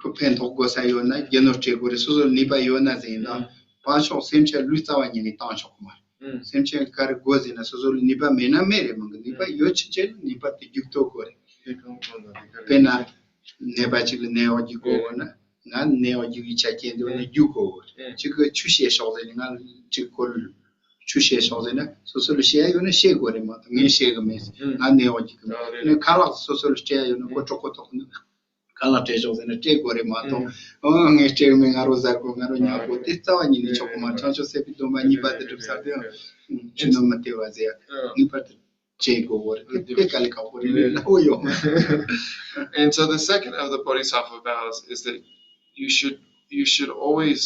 ཁོ་ཕན་ཐོགས་དགོས་ས་ཡོད་ན་རྒྱུ་ནོར་སྤྲད་དགོས་རེད། སོ་སོར་ནུས་པ་ཡོད་ན་ཟེར་ཡིན་ན། ཕར་ཕྱོགས་སེམས་ཅན་ལུས་རྩ་བ་ཉིད་ནས་བཏང་ཆོག་གི་མ་རེད། སེམས་ཅན་ག་རེ་དགོས་ཟེར་ན་སོ་སོར་ནུས་པ་མེད་ན་མེད་རེད། མང་གི་ནུས་པ་ཡོད་ཕྱིན་ཆད་ལ་ནུས་པ་དེ་རྒྱུག་གཏོང་དགོས་རེད། དཔེར་ན་ནད་པ་ཅིག་ལ་ནད་གཡོག་རྒྱུག་དགོས་ན། ང་ནད་གཡོག་རྒྱུག་གི་ཆ་རྐྱེན་དེ་ནས་རྒྱུག་དགོས་རེད། ཅིག་གི་ཆོས་བཤད་ཤོག་ཟེར་ནས་ང་ཅིག་ཁོ་ལ་ཆོས་བཤད་ཤོག་ཟེར་ན་སོ་སོ་ལ་བཤད་ཡ་ཡོད་ན་བཤད་དགོས་རེད་མ་གཏོགས་ངས་བཤད་གི་མེད་ཟེར། ང་ནད་གཡོག་རྒྱུག་གི་མེད་ཟེར། ཁ་ལག་སོ་སོ་ལ་སྤྲད་ཡ་ཡོད་ན་ཁོ་གྲོད་ཁོག་ལྟོགས་ན། གང་ལ་སྤྲད་ཆོག་ཟེར་ན་སྤྲད་དགོས་རེད་མ་གཏོགས། ཨོ་ངས་སྤྲད་མེད། ང་རོ་ཟ་དགོས། ང་རོ་ཉལ་དགོས། དེ་རྩ་བ་ཉིད་ནས་ཆོག་གི་མ། བྱང་ཆུབ་སེམས་དཔའི་སྡོམ་པ་གཉིས་པ་དེ་སྒྲུབ་ཚར་དུས་ཆོས་ནོར་མི་སྟེར་བ་ཟེར་ཡ་ངེས་པར་དུ་བྱེད་དགོས་པ་རེད། དེ་དེ་དཀའ་ལས་ཁག་པོ་རེད། ལས་སླ་པོ་ཡོད་མ་རེད། And so the second of the Bodhisattva vows is that you should you should always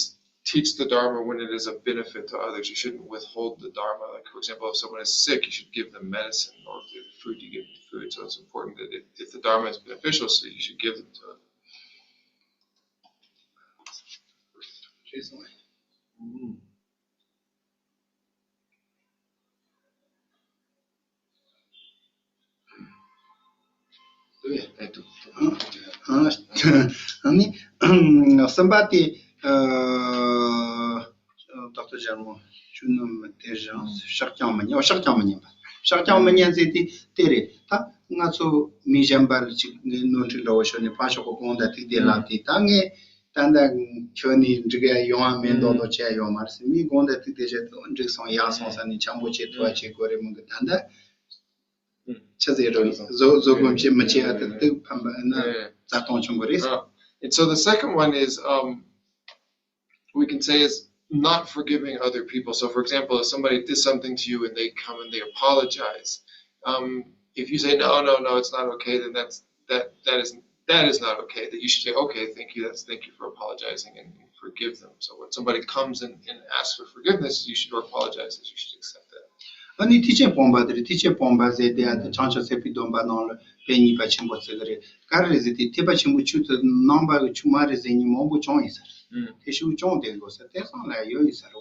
teach the Dharma when it is of benefit to others. You shouldn't withhold the Dharma. Like, for example, if someone is sick, you should give them medicine, or if they're food, you give them food. So it's important that if, if the Dharma is beneficial, so you should give them to them. ཨ་ནི་གསུམ་པ་དེ། ཨ་ཏག་ཏག་ཞར་མོ་ཆུ་ནུབ་མི་དེ་རང་ཤག་ཀྱང་མི་ཉན། ཤག་ཀྱང་མི་ཉན་པ། ཤག་ཀྱང་མི་ཉན་ཟེར་དེ་དེ་རེད། ད་ང་ཚོ་མི་གཞན་པ་ལ་ཅིག་ངས་ནོར་འཁྲུལ་འདྲ་བོ་ཤོར་ནས་ཕར་ཕྱོགས་ཀྱི་དགོངས་དག་ཐུགས་བདེ་ལབ་དེ། ད་ངས་ད་ལྟ་ཁྱོད་ནས་འགྲིག་ཡ་ཡོང་བ་མེད་མདོག་མདོག་བྱས་ཡོད་མ་རེད་ཟེར། མིའི་དགོངས་དག་ཐུགས་བདེ་བྱས་ཏེ་འགྲིག་སོང་ཡག་སོང་ཟེར་ནས་འཆམ་པོ་བྱེད་ཐུབ་པ་བྱེད་དགོས་རེད། མི་འདུག་ད་ལྟ། ཆི་ཟེར་རོ། བཟོ་བཟོ་སྒོམ་བྱེད་མི་བྱེད་ཡ་དེ་དུས་ཕན་པ་ན་རྩ་སྟོང་བྱུང་གི་རེད། Uh, and so the second one is, um, we can say is not forgiving other people. So, for example, if somebody did something to you and they come and they apologize, um, if you say, "No, no, no, it's not okay," then that's that that is that is not okay. That you should say, "Okay, thank you. That's thank you for apologizing," and forgive them. So when somebody comes and, and asks for forgiveness, you should, or apologizes, you should accept that. ཨ་ནི་ཐེག་ཆེན་སྤོང་བ་དེ་རེད། ཐེག་ཆེན་སྤོང་བ་ཟེར་དེ་ཨ་ད་བྱང་ཆུབ་སེམས་དཔའི་སྡོམ་པ་ནང་ལ་དཔེ་ངེས་པ་ཆེན་པོ་བརྩི་གི་རེད། ག་རེ་རེད་ཟེར་དུས་ཐེག་པ་ཆེན་པོའི་ཆོས་དེ་ནང་པ་གི་ཆོས་མ་རེད་ཟེར་མཁན་མང་པོ་བྱུང་ཡིན་ས་རེད། དེ་ཞིག་བྱུང་བསྡད་དགོས་ས་དེང་སང་ལ་ཡོད་ཡིན་ས་རེད།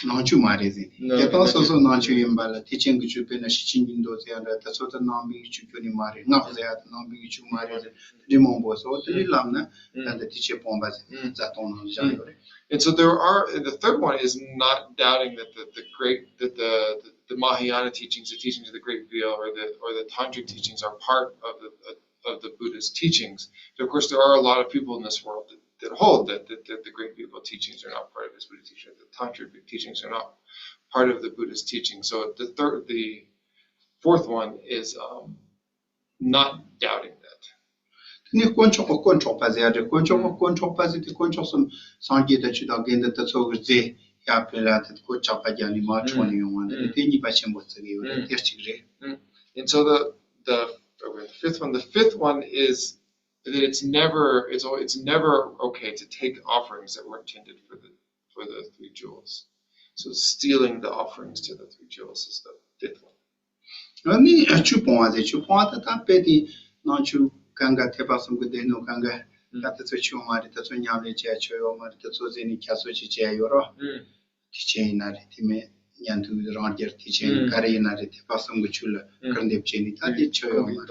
ནང་ཆོས་མ་རེད་ཟེར་ནས། དེ་དག་སོ་སོ་ནང་ཆོས་ཡིན་པ་ལ་ཐེག་ཆེན་གྱི་ཆོས་དཔེར་ན་ཤེར་ཕྱིན་གྱི་མདོ་ཟེར་ཡ་འདྲ། དེ་ཚོ་ད་ནང་པའི་ཆོས་ཁྱོན་ནས་མ་རེད། སྔགས་ཟེར་ཡ་ད་ནང་པའི་ཆོས་མ་རེད་ཟེར། དེ་འདྲའི་མང་པོ་སོ་དེ་འདྲའི་ལབ་ན་ད་ལྟ་ཐེག་ཆེན་སྤོང་བ་ཟེར་ནས་རྩ་སྟོང་ནང་བཞག་ཡོད་རེད། And so there are, and the third one is not doubting that the, the great, that the, the, the Mahayana teachings, the teachings of the Great Veil, or the, or the Tantric teachings are part of the, of the Buddha's teachings. So of course, there are a lot of people in this world that, that hold that, that, that the Great Veil teachings are not part of his Buddhist teachings, that the Tantric teachings are not part of the Buddhist teaching. So the third, the fourth one is, um, not doubting that. དེ་ནས་དཀོན་མཆོག་གི་དཀོན་མཆོག་པ་ཟེར་ཡ་རེད། དཀོན་མཆོག་གི་དཀོན་མཆོག་པ་ཟེར་དེ་དཀོན་མཆོག་གསུམ་སངས་རྒྱས་དང་ཆོས་དང་དགེ་འདུན་དེ་ཚོ་གི་རྫས་ཡར་ཕུལ་ལ་དེ་ཁོ་ཇག་པ་རྒྱབ་ནས་མར་འཕྲོག་ནས་ཡོང་བ་འདི་རེད། དེ་གཉིས་པ་ཆེན་པོ་བརྩི་གི་ཡོད་རེད། དེ་གཅིག་རེད། And so the, the, okay, the fifth one, the fifth one is that it's never, it's al- it's never okay to take offerings that were intended for the for the three jewels. So stealing the offerings to the three jewels is the fifth one. ཨ་ནི་ཆོས་སྤོང་བ་ཟེར། ཆོས་སྤོང་བ་ད་ད་དཔེ་དེ་ནང་ཆོས་གང་ག་ཐེག་པ་གསུམ་གྱི་སྡེ་སྣོད་གང་ག་ད་དེ་ཚོ་ཆོས་མ་རེད། དེ་ཚོ་ཉམས་ལེན་བྱས་ཆོས་ཡོད་མ་རེད། དེ་ཚོ་ཟེར་ནས་ཁྱད་གསོད་ཅིག་བྱས་ཡོད་རོགས། ཐེག་ཆེན་ཡིན་ན་རེད། དེ་མིན་ཉན་ཐོས་རང་རྒྱལ་ཐེག་ཆེན་ག་རེ་ཡིན་ན་རེད། ཐེག་པ་གསུམ་གྱི་ཆོས་ལ་སྐུར་འདེབས་བྱས་ནས་ད་དེ་ཆོས་ཡོད་མ་རེད།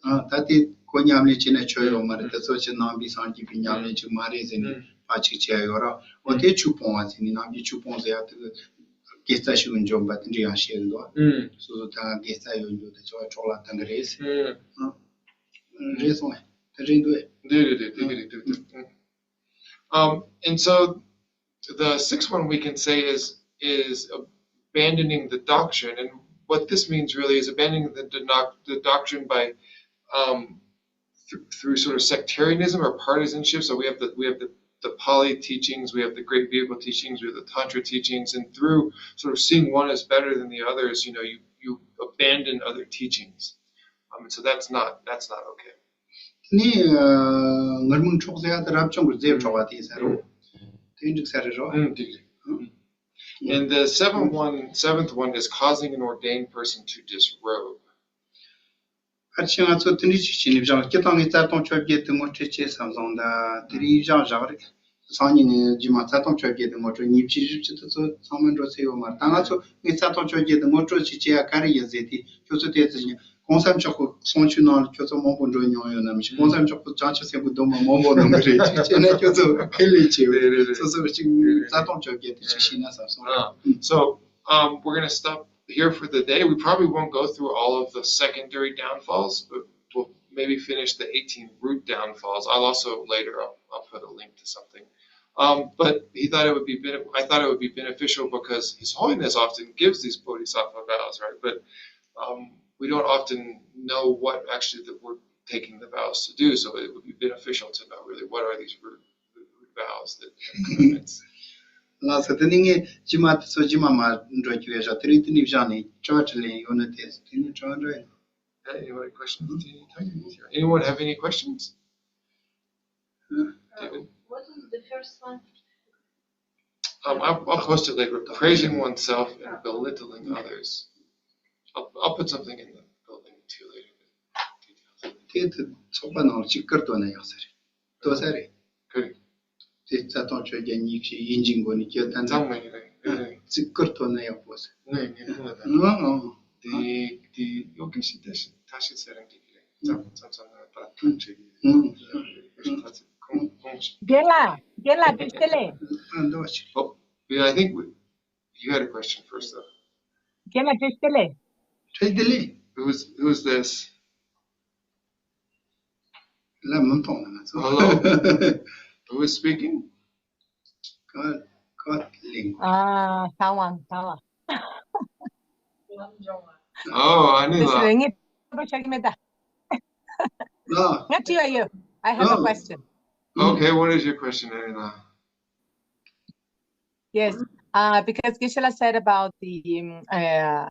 ཨ་ད་དེ་ཁོ་ཉམས་ལེན་བྱས་ན་ཆོས་ཡོད་མ་རེད། དེ་ཚོ་ཆོས་ནང་པའི་སངས་རྒྱས་པའི་ཉམས་ལེན་ཅིག་མ་རེད་ཟེར་ནས་ཕར་ཅིག་བྱས་ཡོད་ར། འོ་དེ་ཆོས་སྤོང་བ་ཟེར་ནས། ནང་པའི་ཆོས་སྤོང་ཟེར་ཡ་དེ་དགེ་རྩ་ཞིག་འཇོམས་པ་དེ་འདྲ་ཡང་བཤད་གི་འདུག་སོ་སོ་ད་དགེ་རྩ་ཡོད་འཇོག་དེ་ཚོ་འཕྲོག་ལ་གཏང་གི་རེད་ཟེར། རེད་སོང་ངས། དེ་རེད་འདུག་འདི་རེད་དེ་གི་རེད་འདུག Um, and so the sixth one we can say is is abandoning the doctrine, and what this means really is abandoning the, the, doc- the doctrine by um, th- through sort of sectarianism or partisanship. So we have the we have the the Pali teachings, we have the great vehicle teachings, we have the Tantra teachings, and through sort of seeing one as better than the others, you know, you you abandon other teachings. Um, and so that's not that's not okay. ནི་ངར་མུན་འཕྲོག་ཟེར་ཡ་དེ་རབ་བྱུང་གི་རྫས་འཕྲོག་པ་དེ་ཡིན་ས་རོ། དེ་འགྲིག་ས་རེད་རོ། ཨང་དེ་རེད། And the seventh one, seventh one is causing an ordained person to disrobe. ཕལ་ཆེར་ང་ཚོ་དེ་འདྲ་ཞིག་བྱས་ནས་བཞག་སྤྱིར་བཏང་ངས་རྩ་དོན་བཅོ་བརྒྱད་དེ་ངོ་སྤྲོད་བྱས་བསམ་སོང་། ད་དེ་རིང་བཞག་བཞག་རེད། སང་ཉིན་ངས་རྗེས་མ་རྩ་དོན་བཅོ་བརྒྱད་དེ་ངོ་སྤྲོད། ཉིན་བཞི་བཞི་བཅུ་དེ་ཚོ་ཚང་མ་འགྲོ་ས་ཡོད་མ་རེད། ད་ང་ཚོ་ངས་རྩ་དོན་བཅོ་བརྒྱད་དེ་ངོ་སྤྲོད་ཅིག་བྱེད་ཡ་ག་རེ་ཡིན་ཟེར་དུས། ཁྱོད་ཚོ་དེ་ཚོ་ཡིན། གོང་ས་མཆོག་གི་གསུང་ཆོས་ནང་ལ་ཁྱོད་ཚོ་མང་པོ་འགྲོ་མྱོང་ཡོད་ནམ་ཞིག་གོང་ས་མཆོག་གི་བྱང་ཆུབ་སེམས་དཔའི་སྡོམ་པ་མང་པོ་གནང་གི་རེད། ཅིག་བྱས་ན་ཁྱོད་ཚོ་ཁས་ལེན་བྱེད་འོས་རེད། རེད། སོ་སོ་ཅིག་རྩ་དོན་བཅོ་བརྒྱད་དེ་ཅིག་ཤེས་ན་བསམ་སོང་། Uh, so, um, we're going to stop here for the day. We probably won't go through all of the secondary downfalls, but we'll maybe finish the eighteen root downfalls. I'll also later, I'll, I'll put a link to something. Um, but he thought it would be bene- I thought it would be beneficial because His Holiness often gives these bodhisattva vows, right? But um, we don't often know what actually that we're taking the vows to do. So it would be beneficial to know really what are these root, root, root vows that commitments. ལགས་སོ། དེ་ནི་ངས་ཇི་མ་དེ་ཚོ་ཇི་མ་མ་འགྲོ་རྒྱུ་ཡོད་ཤག་དེ་རིང་དེ་ནས་བཞག་ནས་དྲི་བ་དྲིས་ལན་ཡོད་ན་དེ་དེ་ནས་དྲི་བ་འགྲོ་ཡིན། Anyone questions? Anyone have any questions? David? What was the first one? Um, I'll, I'll post it later. Praising oneself and belittling others. I'll, I'll put something in the building too later. Details. དེ་དུ་ཚོགས་པ་ནང་གཅིག་བསྐུར་བཏོན་ན་ཡག་ས་རེད། ལྟོས་ས་རེད། ག་རེ། དེ་རྩ་དོན་བཅོ་བརྒྱད་ཉི་ཤུ་ཡིན་གྱི་མགོ་ནས་སྐྱོད་དང་ཚང་མ་ཡིན་རེད། ཨ། རེད། གཅིག་བསྐུར་བཏོན་ན་ཡག་པོ་ཟེར། ནས་ངས་ཁོང་ལ་ད། ཨང་ཨང་། དེ་དེ་ཡོ་གེ་ཤི་ད་ཤི་ད་ཤི་ཚེ་རིང་གི་རེད། ཙམ་ཙམ་ཙམ་ན་ད་ཐུག་ཆེ་གི་ཨང་། ད་ཚེ་ཁོང་ཁོང་ཞིག་རྒན་ལགས། རྒན་ལགས། བཀྲ་ཤིས་བདེ་ལེགས། ཨ་འདུག་ཅིག Oh, yeah, I think we, you had a question first, though. རྒན་ལགས། བཀྲ་ཤིས་བདེ་ལེགས། བཀྲ་ཤིས་བདེ་ལེགས། Who's, who's this? ལ་མི་མཐོང་ང་ཚོ། Hello? Who is speaking? ཀ་ཀ་ལིང་། ཨ། ཐའེ་ཝན། ཐའེ་ཝན། Oh, ཨ་ནི་ལ། དེ་ངས་པོ་ཆགས་ཀྱི་མེད་ད། ལ། ང་དྲི་བ་ཡོད། I have a ལ། Question. Okay, what is your question, ཨ་ནི་ལ། Yes, uh, because Geshe-la said about the um, uh,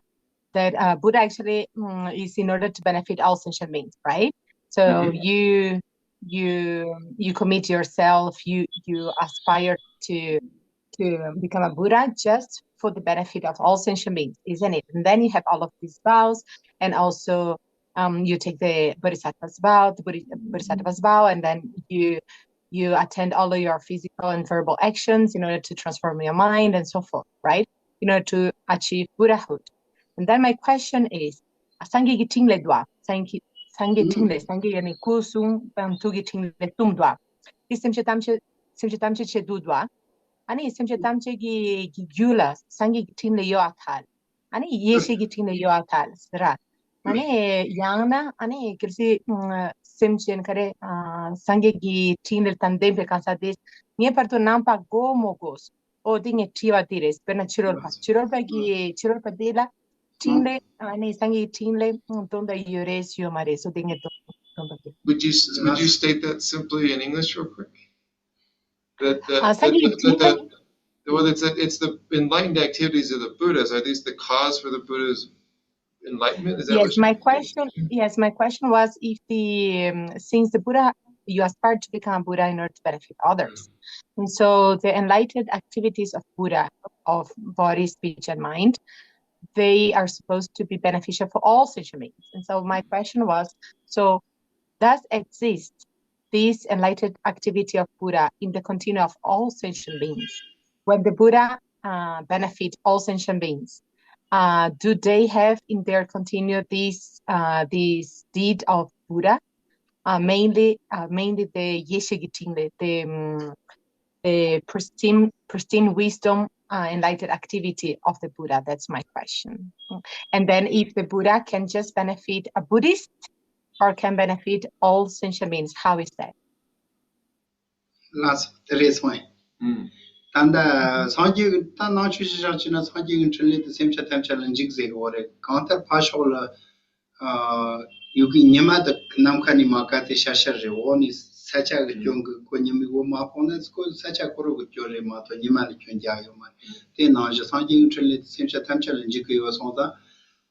that uh, Buddha actually um, is in order to benefit all sentient beings, right? So you you you commit yourself, you you aspire to to become a Buddha just for the benefit of all sentient beings, isn't it? And then you have all of these vows, and also um, you take the bodhisattva's vow, the Bodhi- bodhisattva's vow, and then you you attend all of your physical and verbal actions in order to transform your mind and so forth, right? In order to achieve Buddhahood. And then my question is, སངས་རྒྱས་ཀྱི་ཕྲིན་ལས་འདུག་བ། སངས་རྒྱས་སངས་རྒྱས་ཕྲིན་ལས། སངས་རྒྱས་ཡ་ནི་སྐུ་གསུང་དང་ཐུགས་ཀྱི་ཕྲིན་ལས་གསུམ་འདུག་བ། དེ་སེམས་ཅན་ཐམས་ཅད་སེམས་ཅན་ཐམས་ཅད་ཆེད་དུ་འདུག་བ། ཨ་ནི་སེམས་ཅན་ཐམས་ཅད་ཀྱི་ཀྱི་རྒྱུད་ལ་སངས་རྒྱས་ཀྱི་ཕྲིན་ལས་ཡོད་ཨ་ཐལ། ཨ་ནི་ཡེ་ཤེས་ཀྱི་ཕྲིན་ལས་ཡོད་ཨ་ཐལ་ཟེར་ར། ཨ་ནི་ཡང་ན་ཨ་ནི་གལ་སྲིད་ཨ་སེམས་ཅན་ག་རེ་ཨ་སངས་རྒྱས་ཀྱི་ཕྲིན་ལས་དང་ལྡན་པའི་གང་ཟག་དེ་ངེས་པར་དུ་ནང་པ་དགོས་མོ་དགོས། ཨོ་དེ་ངས་དྲི་བ་དེ་རེད། དཔེར་ན་ཕྱི་རོལ་པ་ཕྱི་རོལ་པ་གི་ཕྱི་རོལ་པ་དེ་ལ་ཕྲིན་ལས་ཨ་ནི་སངས་རྒྱས་ཀྱི་ཕྲིན་ལས་དོན་དག་ཡོད་རེད་ཡོད་མ་རེད། སོ་དེ་ངས་དོན་དོན་དག་དེ། Would you would you state that simply in English real quick? That the, ཨ་སངས་རྒྱས་ཀྱི་ཕྲིན་ལས། Well, it's a, it's the enlightened activities of the Buddhas. Are these the cause for the Buddha's enlightenment? Is that Yes, what my you- question. Yes, my question was if the um, since the Buddha, you aspire to become a Buddha in order to benefit others, and so the enlightened activities of Buddha of body, speech, and mind, they are supposed to be beneficial for all sentient beings. And so my question was, so does exist this enlightened activity of Buddha in the continuum of all sentient beings? When the Buddha uh, benefit all sentient beings, uh, do they have in their continuum this uh, this deed of Buddha? Uh, mainly, uh, mainly the Yeshe Gitingle, the um, the pristine, pristine wisdom uh, enlightened activity of the Buddha. That's my question. And then if the Buddha can just benefit a Buddhist or can benefit all sentient beings, how is that? ལགས་སོ། དེ་རེད་སོང་ཡིན། ད་ལྟ་སངས་རྒྱས་ཀྱི་ད་ནང་ཆོས་ཤིག་བཞག་བྱས་ན་སངས་རྒྱས་ཀྱི་འཕྲིན་ལས་དེ་སེམས་ཅན་ཐམས་ཅད་ལ་འཇིགས་ཟེར་གི་ཡོད་རེད། གང་ལྟར་ཕར་ཕྱོགས་ལ་ཡུལ་གྱི་ཉི་མ་དང་ནམ་མཁའ་ནས་མ་ག་དེ་ཤར་ཤར་རེད། འོག་ནས་ས་ཆ་གི་སྐྱོན་གྱི་ཁོ་ཉི་མའི་འོད་མ་ཕོག་ན་ཁོ་ས་ཆ་ཁོ་རང་གི་སྐྱོན་རེད་མ་གཏོགས་ཉི་མ་ལ་སྐྱོན་རྒྱག་ཡོད་མ་རེད། དེ་ནང་བཞིན་སངས་རྒྱས་ཀྱི་འཕྲིན་ལས་དེ་སེམས་ཅན་ཐམས་ཅད་ལ་འཇིགས་ཀྱི་ཡོད་སོང་ཙང་།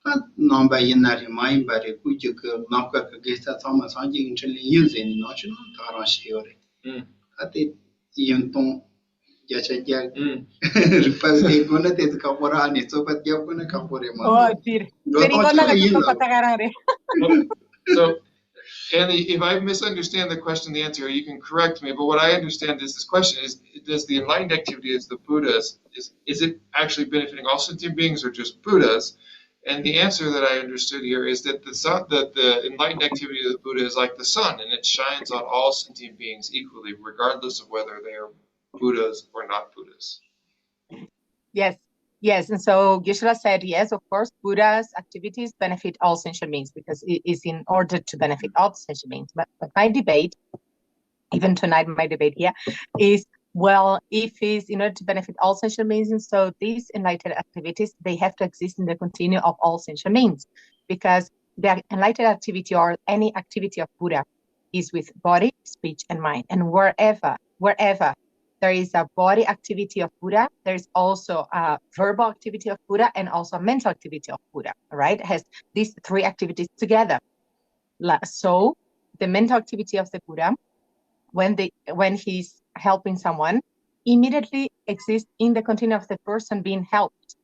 ད་ནང་པ་ཡིན་ན་རེད། མ་ཡིན་པ་རེད། ཀུན་གྱི་གི་ནམ་མཁའ་གི་དགེ་རྩ་ཚང་མ་སངས་རྒྱས་ཀྱི་འཕྲིན་ལས་ཡིན་ཟེར་ནས་ནང་ཆོས་ནང་ད་ག་རང་བཤད་ཡོད་རེད། ད་དེ་ཡིན་སྟོང་བརྒྱ་ཆ་བརྒྱ། རིག་པ་བསྡད་དགོས་ན་དེ་ཚོ་ཁག་པོ་ར། ཨ་ནི་རྩོད་པ་རྒྱག་དགོས་ན་ཁག་པོ་རེད་མ་གཏོགས། འགྲོ་སྟངས་ཆ་ཡིན་ལ། ད་ག་རང་རེད། So, Annie, if I misunderstand the question, the answer, you can correct me. But what I understand is this question is: Does the enlightened activity as the Buddha's, is is it actually benefiting all sentient beings or just Buddhas? And the answer that I understood here is that the sun, that the enlightened activity of the Buddha is like the sun, and it shines on all sentient beings equally, regardless of whether they are Buddhas or not Buddhas. Yes, yes. And so Geshe-la said, yes, of course, Buddha's activities benefit all sentient beings because it is in order to benefit all sentient beings. But, but my debate, even tonight, my debate here is, well, if it's in order to benefit all sentient beings, and so these enlightened activities, they have to exist in the continuum of all sentient beings, because the enlightened activity or any activity of Buddha is with body, speech, and mind. And wherever, wherever there is a body activity of Buddha, there is also a verbal activity of Buddha and also a mental activity of Buddha, right? It has these three activities together. So the mental activity of the Buddha, when they when he's helping someone, immediately exists in the continuum of the person being helped.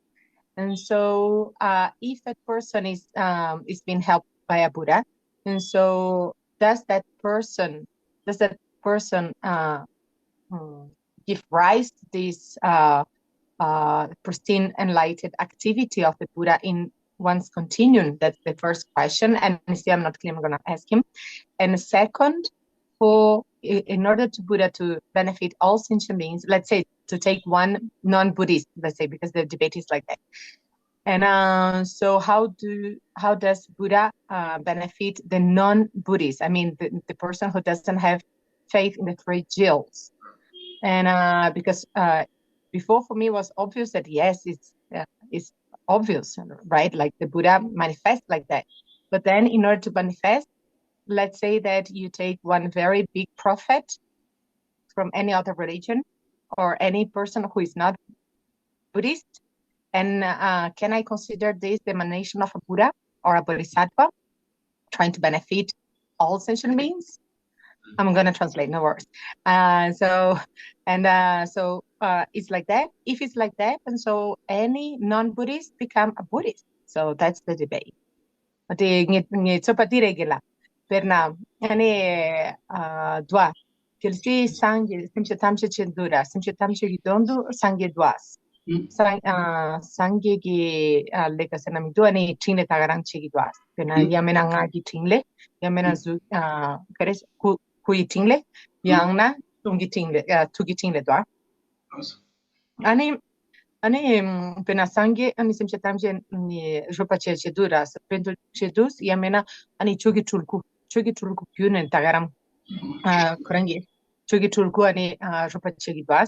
And so, uh, if that person is um, is being helped by a Buddha, and so does that person does that person uh, hmm, give rise to this uh, uh, pristine enlightened activity of the Buddha in one's continuum? That's the first question. And see, I'm not clear, I'm going to ask him. And second, for in order to Buddha to benefit all sentient beings, let's say to take one non-Buddhist, let's say, because the debate is like that. And uh, so, how do how does Buddha uh, benefit the non-Buddhist? I mean, the, the person who doesn't have faith in the three jewels. And uh, because uh, before for me was obvious that yes, it's uh, it's obvious, right? Like the Buddha manifests like that. But then, in order to manifest, let's say that you take one very big prophet from any other religion or any person who is not Buddhist, and uh, can I consider this the emanation of a Buddha or a Bodhisattva trying to benefit all sentient beings? I'm going to translate, no worries. Uh, so, and uh, so uh, it's like that. If it's like that, and so any non-Buddhist become a Buddhist. So that's the debate. དེ་ངས་ངས་ཚོད་པ་དེ་རེད་གི་ལ། དཔེར་ན་ཨ་ནི་ཨ་དུ་བ། གལ་སྲིད་སངས་རྒྱས་སེམས་ཅན་ཐམས་ཅད་ཆེད་དུ་ར་སེམས་ཅན་ཐམས་ཅད་ཀྱི་དོན་དུ་སངས་རྒྱས་དུ་བ། སངས་ཨ་སངས་རྒྱས་ཀྱི་ཨ་ལས་ཀ་ཟེར་ན་མི་འདུག་ཨ་ནི་ཕྲིན་ལས་ད་ག་རང་བྱེད་ཀྱི་འདུག་ཨ། དཔེར་ན་ཡང་མིན་ན་ངག་གི་ཕྲིན་ལས། ཡང་མིན་ན་གཟུགས་ཨ་ག་རེ་སྐུ་སྐུ་ཡི་ཕྲིན་ལས། ཡང་ན་གསུང་གི་ཕྲིན་ལས་ཨ་ཐུགས་ཀྱི་ཕྲིན་ལས་འདུག་ཨ། ཨ་ནི་ཨ་ནི་དཔེར་ན་སངས་རྒྱས་ཨ་ནི་སེམས་ཅན་ཐམས་ཅད་ནི་རོལ་པ་བྱེད་བྱེད་དུ་ར་ས་དཔེ་འདུག་བྱེད་དུ་ཡང་མིན་ན་ཨ་ནི་ཆོས་ཀྱི་སྤྲུལ་སྐུ་ཆོས་ཀྱི་སྤྲུལ་སྐུ་བརྒྱུད་ནས་ད་ག་རང་ཨ་ཁོ་རང་གི་ཆོས་ཀྱི་སྤྲུལ་སྐུ་ཨ་ནི་ཨ་རོལ་པ་བྱེད་ཀྱི་འདུག་ཨ།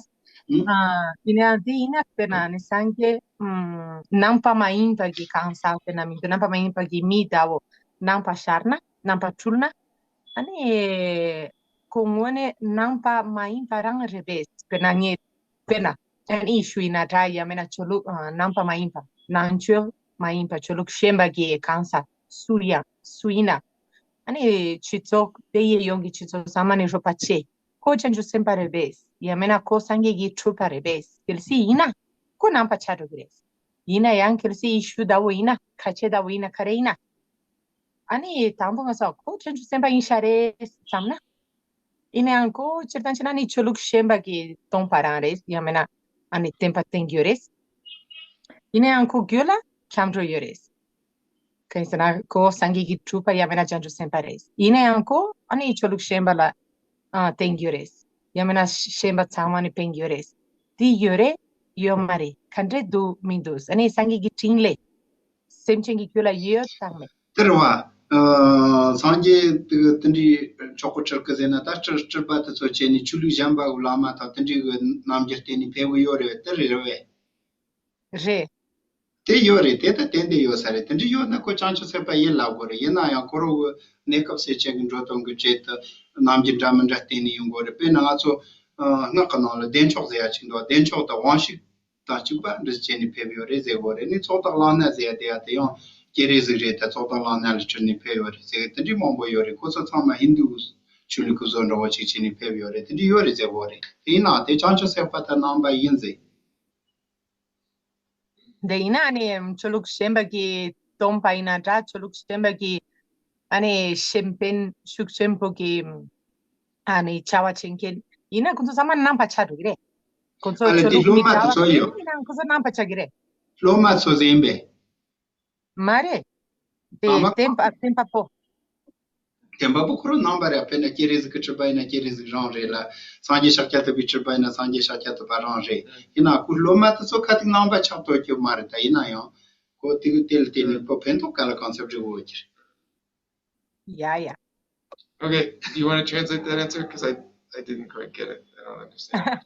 ཡིན་ནའང་དེ་ཡིན་ན་དཔེར་ན་ཨ་ནི་སངས་རྒྱས་ཨམ་ནང་པ་མ་ཡིན་པ་གི་གང་ཟག་དཔེར་ན་མི་འདུག་ནང་པ་མ་ཡིན་པ་གི་མི་འདྲ་བོ་ནང་པ་ཤར་ན་ནང་པ་འཁྲུལ་ན་ཨ་ནི་ཁོ་དངོས་གནས་ནང་པ་མ་ཡིན་པ་རང་རེད་པས། དཔེར་ན་ངས་དཔེར་ན་ཨ་ནི་ཞུ་ཡིན་ན་འདྲ་ཡང་མིན་ན་ཆོས་ལུགས་ནང་པ་མ་ཡིན་པ་ནང་ཆོས་མ་ཡིན་པ་ཆོས་ལུགས་གཞན་པ་གི་གང་ཟག་སུ་ཡང་སུ་ཡིན་ན་ཨ་ནི་སྤྱི་ཚོགས་དེ་ཡི་ཡོངས་ཀྱི་སྤྱི་ཚོགས་ཚང་མ་ནི་རོགས་པ་བྱེད། ཁོ་བྱང་ཆུབ་སེམས་དཔའ་རེད་པས། ཡང་མིན་ན་ཁོ་སངས་རྒྱས་ཀྱི་སྤྲུལ་པ་རེད་པས། གལ་སྲིད་ཡིན་ན་ཁོ་ནང་པ་ཆགས་འགྲོ་གི་རེད། ཡིན་ན་ཡང་གལ་སྲིད་ཡེ་ཤུ་ལྟ་བུ་ཡིན་ན་ཁ་ཆེ་ལྟ་བུ་ཡིན་ན་ག་རེ་ཡིན་ན། ཨ་ནི་དང་པོ་ང་ཚོ་ཁོ་བྱང་ཆུབ་སེམས་དཔའ་ཡིན་ཤག་རེད་བསམ་ན། ཡིན་ན་ཡང་ཁོ་སྤྱིར་བཏང་བྱས་ན་ནི་ཆོས་ལུགས་གཞན་པ་གི་སྟོང་པ་རང་རེད། ཡང་མིན་ན་ཨ་ནི་བསྟན་པ་བསྟན་གྱི་ཡོད་རེད། ཡིན་ན་ཡང་ཁོ་རྒྱུད་ལ་སྐྱབས་འགྲོ་ཡོད་རེད། གང་ཡིན་ཟེར་ན་ཁོ་སངས་རྒྱས་ཀྱི་སྤྲུལ་པ་ཡང་མིན་ན་བྱང་ཆུབ་སེམས་དཔའ་རེད། ཡིན་ན་ཡང་ཁོ་ཨ་ནི་ཆོས་ལུགས་གཞན་པ་ལ་ཨ་བསྟན་གྱི་ཡོད་རེད། ཡང་མིན་ན་གཞན་པ་ཚང་མ་ནི་ཕན་གྱི་ཡོད་རེད། དེ་ཡོད་རེད་ཡོད་མ་རེད་ག་འདྲས་འདུག་མི་འདུག་ཨ་ནི་སངས་རྒྱས་ཀྱི་ཕྲིན་ལས་སེམས་ཅན་གྱི་རྒྱུད་ལ་ཡོད་དང་མེད། དེ་རེད་བ། སངས་རྒྱས་དེ་དེ་འདྲའི་ཆོག་གོ་ཁྲིར་གི་ཟེར་ན་ད་སྤྲུལ་སྤྲུལ་པ་དེ་ཚོ་བྱས་ནས་ཆོས་ལུགས་གཞན་པ་གི་བླ་མ་དང་དེ་འདྲའི་གི་རྣམ་འགྱུར་བསྟན་ནས་ཕེབས་གི་ཡོད་རེད་བས། དེ་རེད་བས། རེད། དེ་ཡོད་རེད། དེ་ད་ཏན་ཏན་ཡོད་ས་རེད། དེ་འདྲ་ཡོད་ན་ཁོ་བྱང་ཆུབ་སེམས་དཔའ་ཡིན་ལབ་དགོས་རེད། ཡིན་ན་ཡང་ཁོ་རང་གི་གནས་སྐབས་སེམས་ཅན་གྱི་འགྲོ་དོན་གྱི་ཆེད་དུ་རྣམ་འགྱུར་འདྲ་མི་འདྲ་བསྟན་ནས་ཡོང་དགོས་རེད། དཔེར་ན་ང་ཚོ་སྔགས་ཀྱི་ནང་ལ་བདེ་མཆོག་ཟེར་ཡ་ཅིག་འདུག་བདེ་མཆོག་དང་དབང་ཕྱུག་དང་གཅིག་པ་འདྲ་བྱས་ནས་ཕེབས་ཡོད་རེད་ཟེར་དགོས་རེད། ནི་ཚོགས་བདག་གླང་སྣ་ཟེར་ཡ་དེ་ཡ་དེ་ཡང་སྐྱེ་རེ་ཟིག་རེད། ད་ཚོགས་བདག་གླང་སྣ་ལ་སྤྲུལ་ནས་ཕེབས་ཡོད་རེད་ཟེར་དེ་འདྲའི་མང་པོ་ཡོད་རེད། ཁོ་ཚོ་ཚང་མ་ཧིན་དུ་ཆོས་ལུགས་ཀྱི་བཟོ་འདྲ་བོ་ཅིག་བྱས་ནས་ཕེབས་ཡོད་རེད། དེ་འདྲ་ཡོད་རེད་ཟེར་དགོས་རེད། དེ་ཡིན་ན་དེ་བྱང་ཆུབ་སེམས་དཔའ་དང་རྣམ་པ་ཡིན་ཟེར། དེ་ཡིན་ན་ཨ་ནི་ཆོས་ལུགས་གཞན་པ་གི་སྟོན་པ་ཡིན་ན་འདྲ། ཆོས་ལུགས་གཞན་པ་གི་ ཨ་ནི་གཤན་པ་ཤུགས་ཆེན་པོ་གི་ཨ་ནི་བྱ་བ་བྱེད་མཁན་ཡིན་ན་ཁོང་ཚོ་ཚང་མ་ནང་པ་ཆགས་འགྲོ་གི་རེད། ཁོང་ཚོ་ཨ་ལས་ཆོས་དེ་ལུགས་སློབ་ཀྱི་མ་དེ་བྱ་བ་ཚོ་བྱེད་ཡོད། མཁན་ཡིན་ན་ཁོང་ཚོ་ནང་པ་ཆགས་ཀྱི་རེད། སློབ་མ་ཚོ་ཟིན་པས། མ་རེད། དེ་ཨ་མ། བསྟན་པ་བསྟན་པ་པོ། བསྟན་པ་པོ་ཁོ་རང་ནང་པ་རེད། དཔེར་ན་སྤྱན་རས་གཟིགས་ཀྱི་སྤྲུལ་པ་ཡིན་ན་སྤྱན་རས་གཟིགས་རང་རེད་ལ། སངས་རྒྱས་ཤཱཀྱ་ཐུབ་པའི་སྤྲུལ་པ་ཡིན་ན་སངས་རྒྱས་ཤཱཀྱ་ཐུབ་པ་རང་རེད། ཡིན་ན་ཁོ་སློབ་མ་དེ་ཚོ་ཁ་ཐུག་ནང་པ་ཆགས་ཐུབ་ཀྱི་མ་རེད། ད་ཡིན་ན་ཡང་ཁོ་དེ་གི་དེ་ལ་བརྟེན་ནས་ཁོ་ཕན་ཐོགས་ག་ལ་གང་ཚབ་སྒྲིག་འོས་ཀྱི་རེད། Yeah, yeah. Okay, do you want to translate that answer? Because I, I didn't quite get it. I don't understand.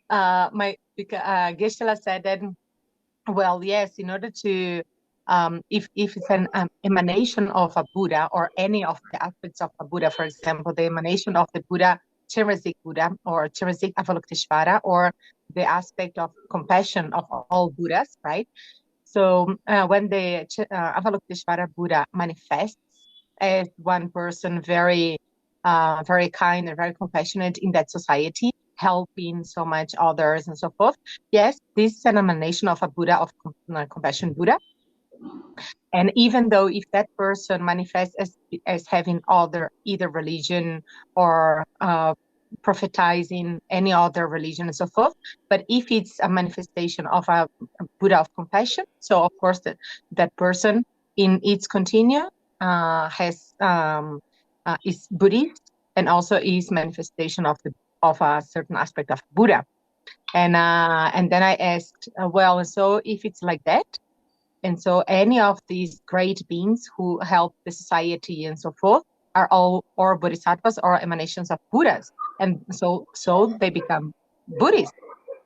Uh, my because uh, Geshe-la said that, well, yes, in order to um, if if it's an um, emanation of a Buddha or any of the aspects of a Buddha, for example, the emanation of the Buddha, Chenrezig Buddha or Chenrezig Avalokiteshvara, or the aspect of compassion of all Buddhas, right? So uh, when the Ch- uh, Avalokiteshvara Buddha manifests as one person very uh, very kind and very compassionate in that society, helping so much others and so forth. Yes, this is an emanation of a Buddha, of com- uh, compassion Buddha. And even though if that person manifests as as having other either religion or uh, prophetizing any other religion and so forth, but if it's a manifestation of a Buddha of compassion, so of course that that person in its continue uh, has um, uh, is Buddhist and also is manifestation of the of a certain aspect of Buddha. And uh, and then I asked, uh, well, so if it's like that, and so any of these great beings who help the society and so forth are all or bodhisattvas or emanations of Buddhas, and so so they become Buddhist,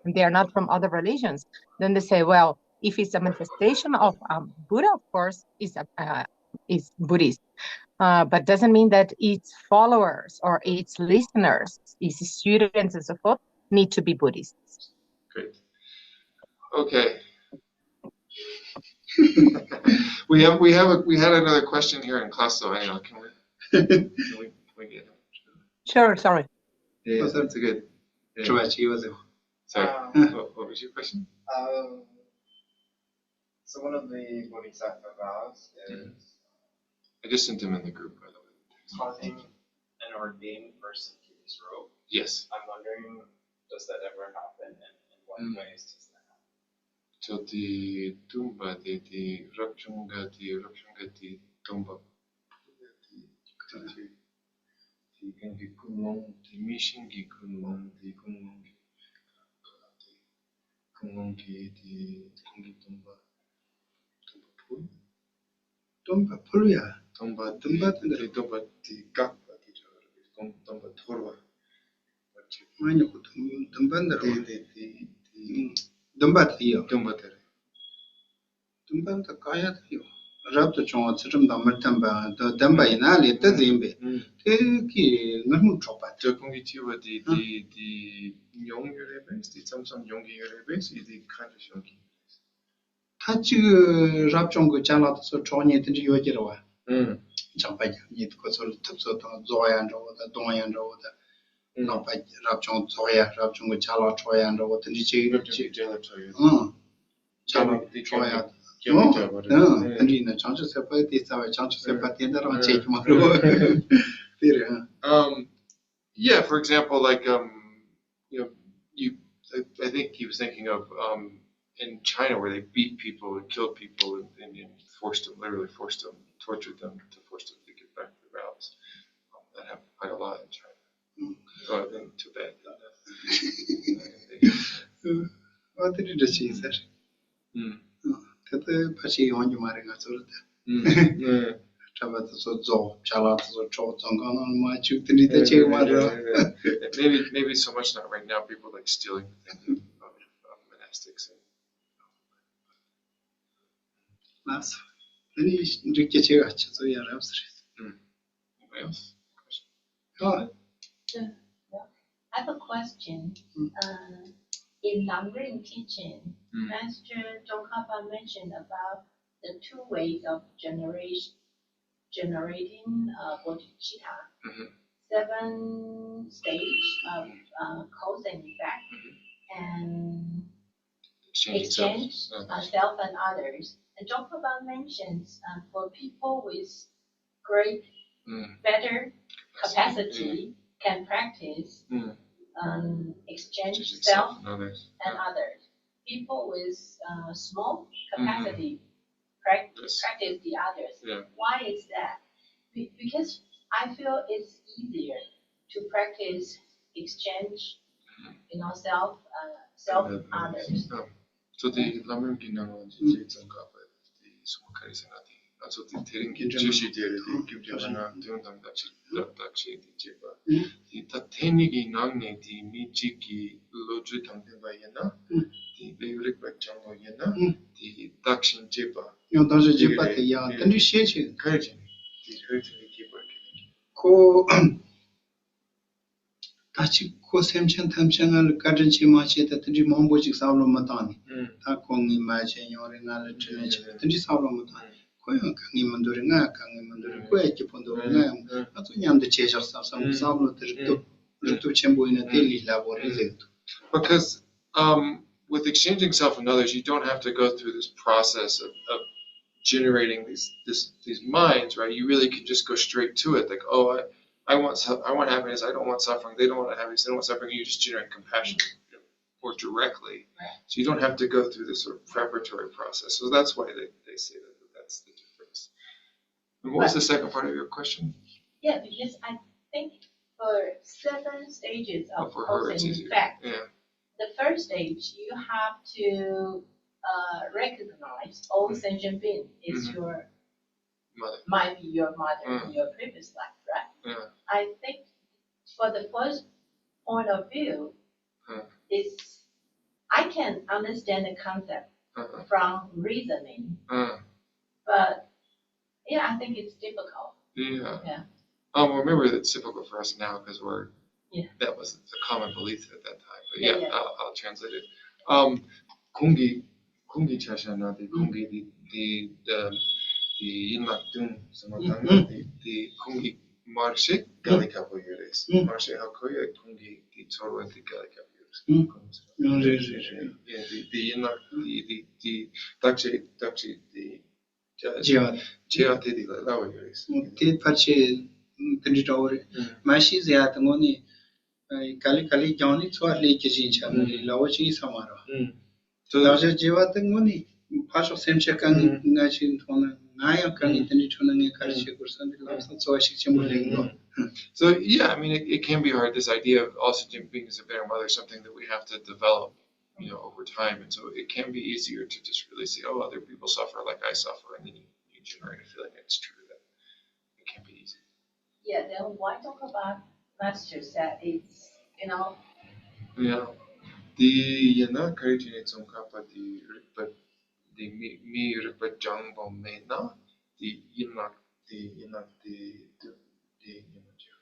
and they are not from other religions. Then they say, well, if it's a manifestation of um, Buddha, of course, is a uh, is Buddhist, uh, but doesn't mean that its followers or its listeners, its students and so forth need to be Buddhists. Great. Okay. We have we have a, we had another question here in class, so hang on. Can we can we, can we get him? Sure, sorry. Yeah, that's a good. Yeah. 是吧？这个问题。 Sorry. Um, What, what was your question? um, so one of the bodhisattvas is I just sent him in the group, by the way. causing an ordained person to disrobe. Yes. I'm wondering, does that ever happen, and in what Mm. ways does that happen? ད་དེ་སྟོན་པ་དེ་དེ་རབ་བྱུང་ག་དེ་རབ་བྱུང་ག་དེ་སྟོན་པ། དེ་གང་གི་ཀུན་སློང་དེ་མི་ཤིང་གི་ཀུན་སློང་དེ་ཀུན་སློང་གི་ཀུན་སློང་གི་དེ་ཁོང་གི་སྟོན་པ། སྟོན་པ་ཕུལ། སྟོན་པ་ཕུལ་ཡ། སྟོན་པ་སྟོན་པ་དེ་འདྲ། དེ་སྟོན་པ་དེ་བཀག་པ་དེ་འདྲ་རེད། སྟོན་སྟོན་པ་འཐོར་བ། ང་ཉོ་གི་སྟོན་པ་འདི་རེད། དེ་དེ་དེ་སྟོན་པ་དེ་ཡོད། སྟོན་པ་དེ་རེད། སྟོན་པ་འདི་བཀག་ཡ་དེ་ཡོད། རབ་ཏུ་བྱུང་བ་ཚུལ་ཁྲིམས་དང་མི་ལྡན་པ་དང་ལྡན་པ་ཡིན་ན་ལས་དེ་ཟིན་པས། ཨུམ། དེ་གི་ངར་སྨྲིག་འཕྲོག་པ་དེ། དེ་ཁོང་གིས་ཐོས་པ་དེ་དེ་དེ་མྱོང་ཡོད་རེད་པས། དེ་མཚམས་མཚམས་མྱོང་གི་ཡོད་རེད་པས། དེ་དེ་ག་འདྲ་བྱུང་གི། ད་ཅིག་རབ་བྱུང་གི་ཅ་ལག་དེ་ཚོ་འཕྲོག་ཉེན་དེ་འདྲ་ཡོད་ཀྱི་རེད་བ། ཨུམ། ཇག་པ་རྒྱག་ཉེན་དེ་ཁོ་ཚོ་ལ་ཐུབ་ཚོད་དང་རྫོགས་ཡ་འདྲ་བོ་དང་རྡུང་ཡ་འདྲ་བོ་དང་། ཨུམ། ནང་པ་རབ་བྱུང་རྫོགས་ཡ་རབ་བྱུང་གི་ཅ་ལག་འཕྲོག་ཡ་འདྲ་བོ་དེ་འདྲ་ཅིག་རབ་བྱུང་ཅིག་གི་ཅ་ལག་འཕྲོག་ཡོད། ཨང་། ཅ་ལག་དེ་འཕྲོག་ཡ། སྐྱོན་མི་འཇོག་པ་རེད། ཨང་། དེ་འདྲ་ཡིན་ན་བྱང་ཆུབ་སེམས་དཔའ་དེ་རྩ་བའི་བྱང་ཆུབ་སེམས་དཔའ་དེ་འདྲ་རང་བྱེད་ཀྱི་མ་རེད་བ། དེ་རེད། ཨང་། Um, yeah, for example, like, um, you know, you, I, I think he was thinking of, um, in China where they beat people and killed people and, and, and forced them, literally forced them, tortured them to force them to give back their vows. Um, that happened quite a lot in China. Mm. Oh, in Tibet. ཨ་དེ་འདྲ་འདྲ་ཞིག་ཟེར། Mm. དེ་ལྟ་ཕལ་ཆེར་ཡོང་རྒྱུ་མ་རེད་ང་ཚོར་ད། Mm. གྲྭ་པ་དེ་ཚོ་རྫོགས། ཅ་ལག་དེ་ཚོ་འཕྲོག། བཙོན་ཁང་ནང་མར་བཅུག། དེ་འདྲ་ད་བྱེད་ཀྱི་མ་རེད། Maybe, maybe so much not right now. People like stealing the things of, of monastics and ལགས་སོ། དེ་ནི་འགྲིག་གི་ཆེ་བ་ཁྱེད་ཚོ་ཡ་རབས་ཟེར། Anybody else? ཨ། I have a question. Mm. Uh, in Lamrim teaching, Mm. Master Tsongkhapa mentioned about the two ways of generation, generating uh, bodhicitta. Mhm. Seven stage of uh, cause and effect and Exchange itself. exchange Uh, uh, self and others. And Tsongkhapa mentions uh, for people with great, mm, better capacity can practice, mm, um, exchange self and others. People with uh, small capacity practice the others. Why is that? Because I feel it's easier to practice exchange, you know, self, uh, self and others. So the lamrim ki nang on ji ji zong ka pa the so ka ri sa na the. So the the ring ki ji shi de the ki ji na the on dang da chi da da chi the ji pa. The ta the ni ki nang ne the mi ji ki lo ju dang de ba ye na. The be yu rik ba chang lo ye na. The tak shin ji pa. ཡང་དག་ཞིག་བརྗོད་པ་དེ་ཡང་དེ་འདྲའི་ཤེས་ཆེ། ཁ་ཅིག་དེ་ཁ་ཅིག་གི་ཁྱད་པར་གྱི། ཁོ་ད་ཅིག་ཁོ་སེམས་ཅན་ཐམས་ཅད་ང་ལ་བཀའ་དྲིན་ཆེ་མ་བྱེད་ད་དེ་འདྲའི་མང་པོ་ཅིག་བསམ་བློ་མི་བཏང་ནས། ད་ཁོ་ངའི་མ་བྱས་ཡོང་རེད། ང་ལ་དྲིན་ལན་ཆེ་རེད། དེ་འདྲའི་བསམ་བློ་མི་བཏང་། ཁོ་ཡང་དཀའ་ངལ་མི་འདུག་རེད། ང་ཡང་དཀའ་ངལ་མི་འདུག་རེད། ཁོ་ཡང་སྐྱིད་པོ་འདུག་རེད། ང་ཡང་ང་ཚོ་མཉམ་དུ་བྱས་བཞག་བསམ་བསམ་བསམ་བློ་དེ་རིག་སྟོབས་རིག་སྟོབས་ཆེན་པོ་ཡིན་ན་དེ་ལས་སླ་པོ་རེད་ཟེར་གི་འདུག Because um, with exchanging self and others, you don't have to go through this process of, of generating these this, these minds, right? You really can just go straight to it, like, oh, I, I want I want happiness. I don't want suffering. They don't want happiness. They don't want suffering. You just generate compassion more directly, so you don't have to go through this sort of preparatory process. So that's why they, they say that that's the difference. And what was the second part of your question? Yeah, because I think for seven stages of cause and effect, yeah, the first stage you have to uh, recognize all sentient being is your mother, might be your mother in your previous life, right? Yeah. I think for the first point of view, is I can understand the concept from reasoning, but yeah, I think it's difficult. Yeah. Yeah. Um, well, remember, it's difficult for us now because we're, yeah, that was a common belief at that time. But yeah, yeah, yeah. I'll, I'll translate it. Um, ཁོང་གིས་ཁོང་གི་ཆ་བཞག་ན་དེ་ཁོང་གི་དེ་དེ་དེ་དེ་ཡིན་ལ་དུང་ཟེར་མ་ཐང་ན་དེ་དེ་ཁོང་གི་མར་ཤེ་ག་ལེ་ཁ་པོ་ཡོད་རེད། མར་ཤེ་ཧ་ཁོ་ཡོད། ཁོང་གི་དེ་ཚོར་བ་དེ་ག་ལེ་ཁ་པོ་ཡོད་རེད། ཡང་རེད་རེད་རེད། ཡང་དེ་དེ་ཡིན་ལ་དེ་དེ་དེ་བརྟག་དཔྱད་བརྟག་དཔྱད་དེ་བྱས་པ་བྱས་པ་དེ་དེ་ལ་སླ་བ་ཡོད་རེད། དེ་ཕལ་ཆེར་དེ་འདྲའི་འདྲ་བོ་རེད། མར་ཤེ་ཟེར་ཡ་དེ་དངོས་གནས། ག་ལེ་ག་ལེ་རྒྱང་ནི་འཚོ་བ་ལས་ཀྱི་བཞིན་ཆ་ནི་ལ་འོ་ཅིག་ཡིན་ས་མ་རོ། བདག་ཅག་བྱེ་བ་དེ་དངོས་ནི་ཕར་ཕྱོགས་སེམས་ཅན་དཀའ་ངལ་ང་ཞིག་མཐོང་ན་ང་ཡང་དཀའ་ངལ་དེ་འདྲའི་འཕྲོ་ན་ངས་ག་རེ་བྱེད་དགོས་བསམ་པའི་ལམ་སང་འཚོ་བ་ཞིག་ཆེན་པོ་ལེན་དགོས། So yeah, I mean, it, it can be hard, this idea of all sentient beings are better mother, something that we have to develop, you know, over time. And so it can be easier to just really say, oh, other people suffer like I suffer, and then you, you generate a feeling it's true that it can be easy. Yeah, then why talk about masters that it's, you know? Yeah. དེ་ཡིན་ན་ག་རེ་བྱས་ནས་ཙོང་ཁ་པ་དེ་རིག་པ་དེ་མི་མི་རིག་པ་སྦྱངས་པ་མེད་ན་དེ་ཡིན་ན་དེ་ཡིན་ན་དེ་དེ་དེ་ཡིན་ན་ཅི།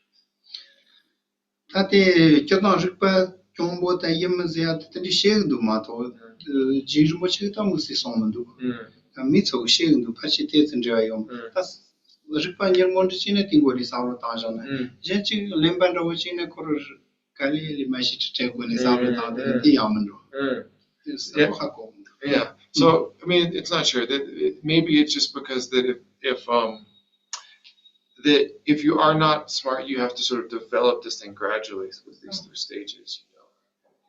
ད་དེ་སྤྱིར་བཏང་རིག་པ་གྱོང་པོ་དང་ཡིན་མིན་ཟེར་ཡ་དེ་དེ་འདྲ་བཤད་གི་འདུག་མ་གཏོགས། རྗེ་རིན་པོ་ཆེ་གིས་ད་དམིགས་བསལ་གསུངས་མི་འདུག་ད་མི་ཚོ་གིས་བཤད་གི་འདུག་ཕལ་ཆེར་དེ་ཚོ་འབྲེལ་བ་ཡོད། ད་རིག་པ་ཉེར་མོ་འདྲ་བྱས་ན་དེ་མགོ་ལས་བསམ་བློ་བཏང་བཞག་ན། གཞན་གཅིག་གླེན་པ་འདྲ་བོ་བྱས་ན་ཁོ་རང་ག་ལེ་ལེ་མ་ཤེས་ཁྲི་ཁྲི་མགོ་ལས་བསམ་བློ་བཏང་དེ་དེ་ཡག་མི་འགྲོ། དེ་ཧ་གོ་མི་འདུག Yeah. So, I mean, it's not sure. That it, maybe it's just because that if, if um that if you are not smart, you have to sort of develop this thing gradually with these three stages, you know,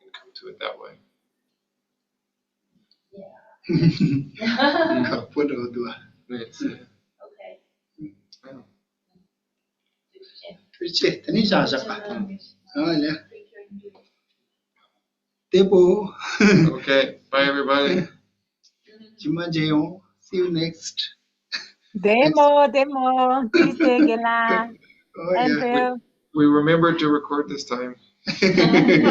and come to it that way. Yeah. Ka photo do. Yes. Okay. Yeah. Tuche, tani ja ja pa. Ah, yeah. Debo. Okay. Bye, everybody. Jima Jeon. See you next. Demo, demo. Tuesday gela. Oh, yeah. And uh, we, we remembered to record this time.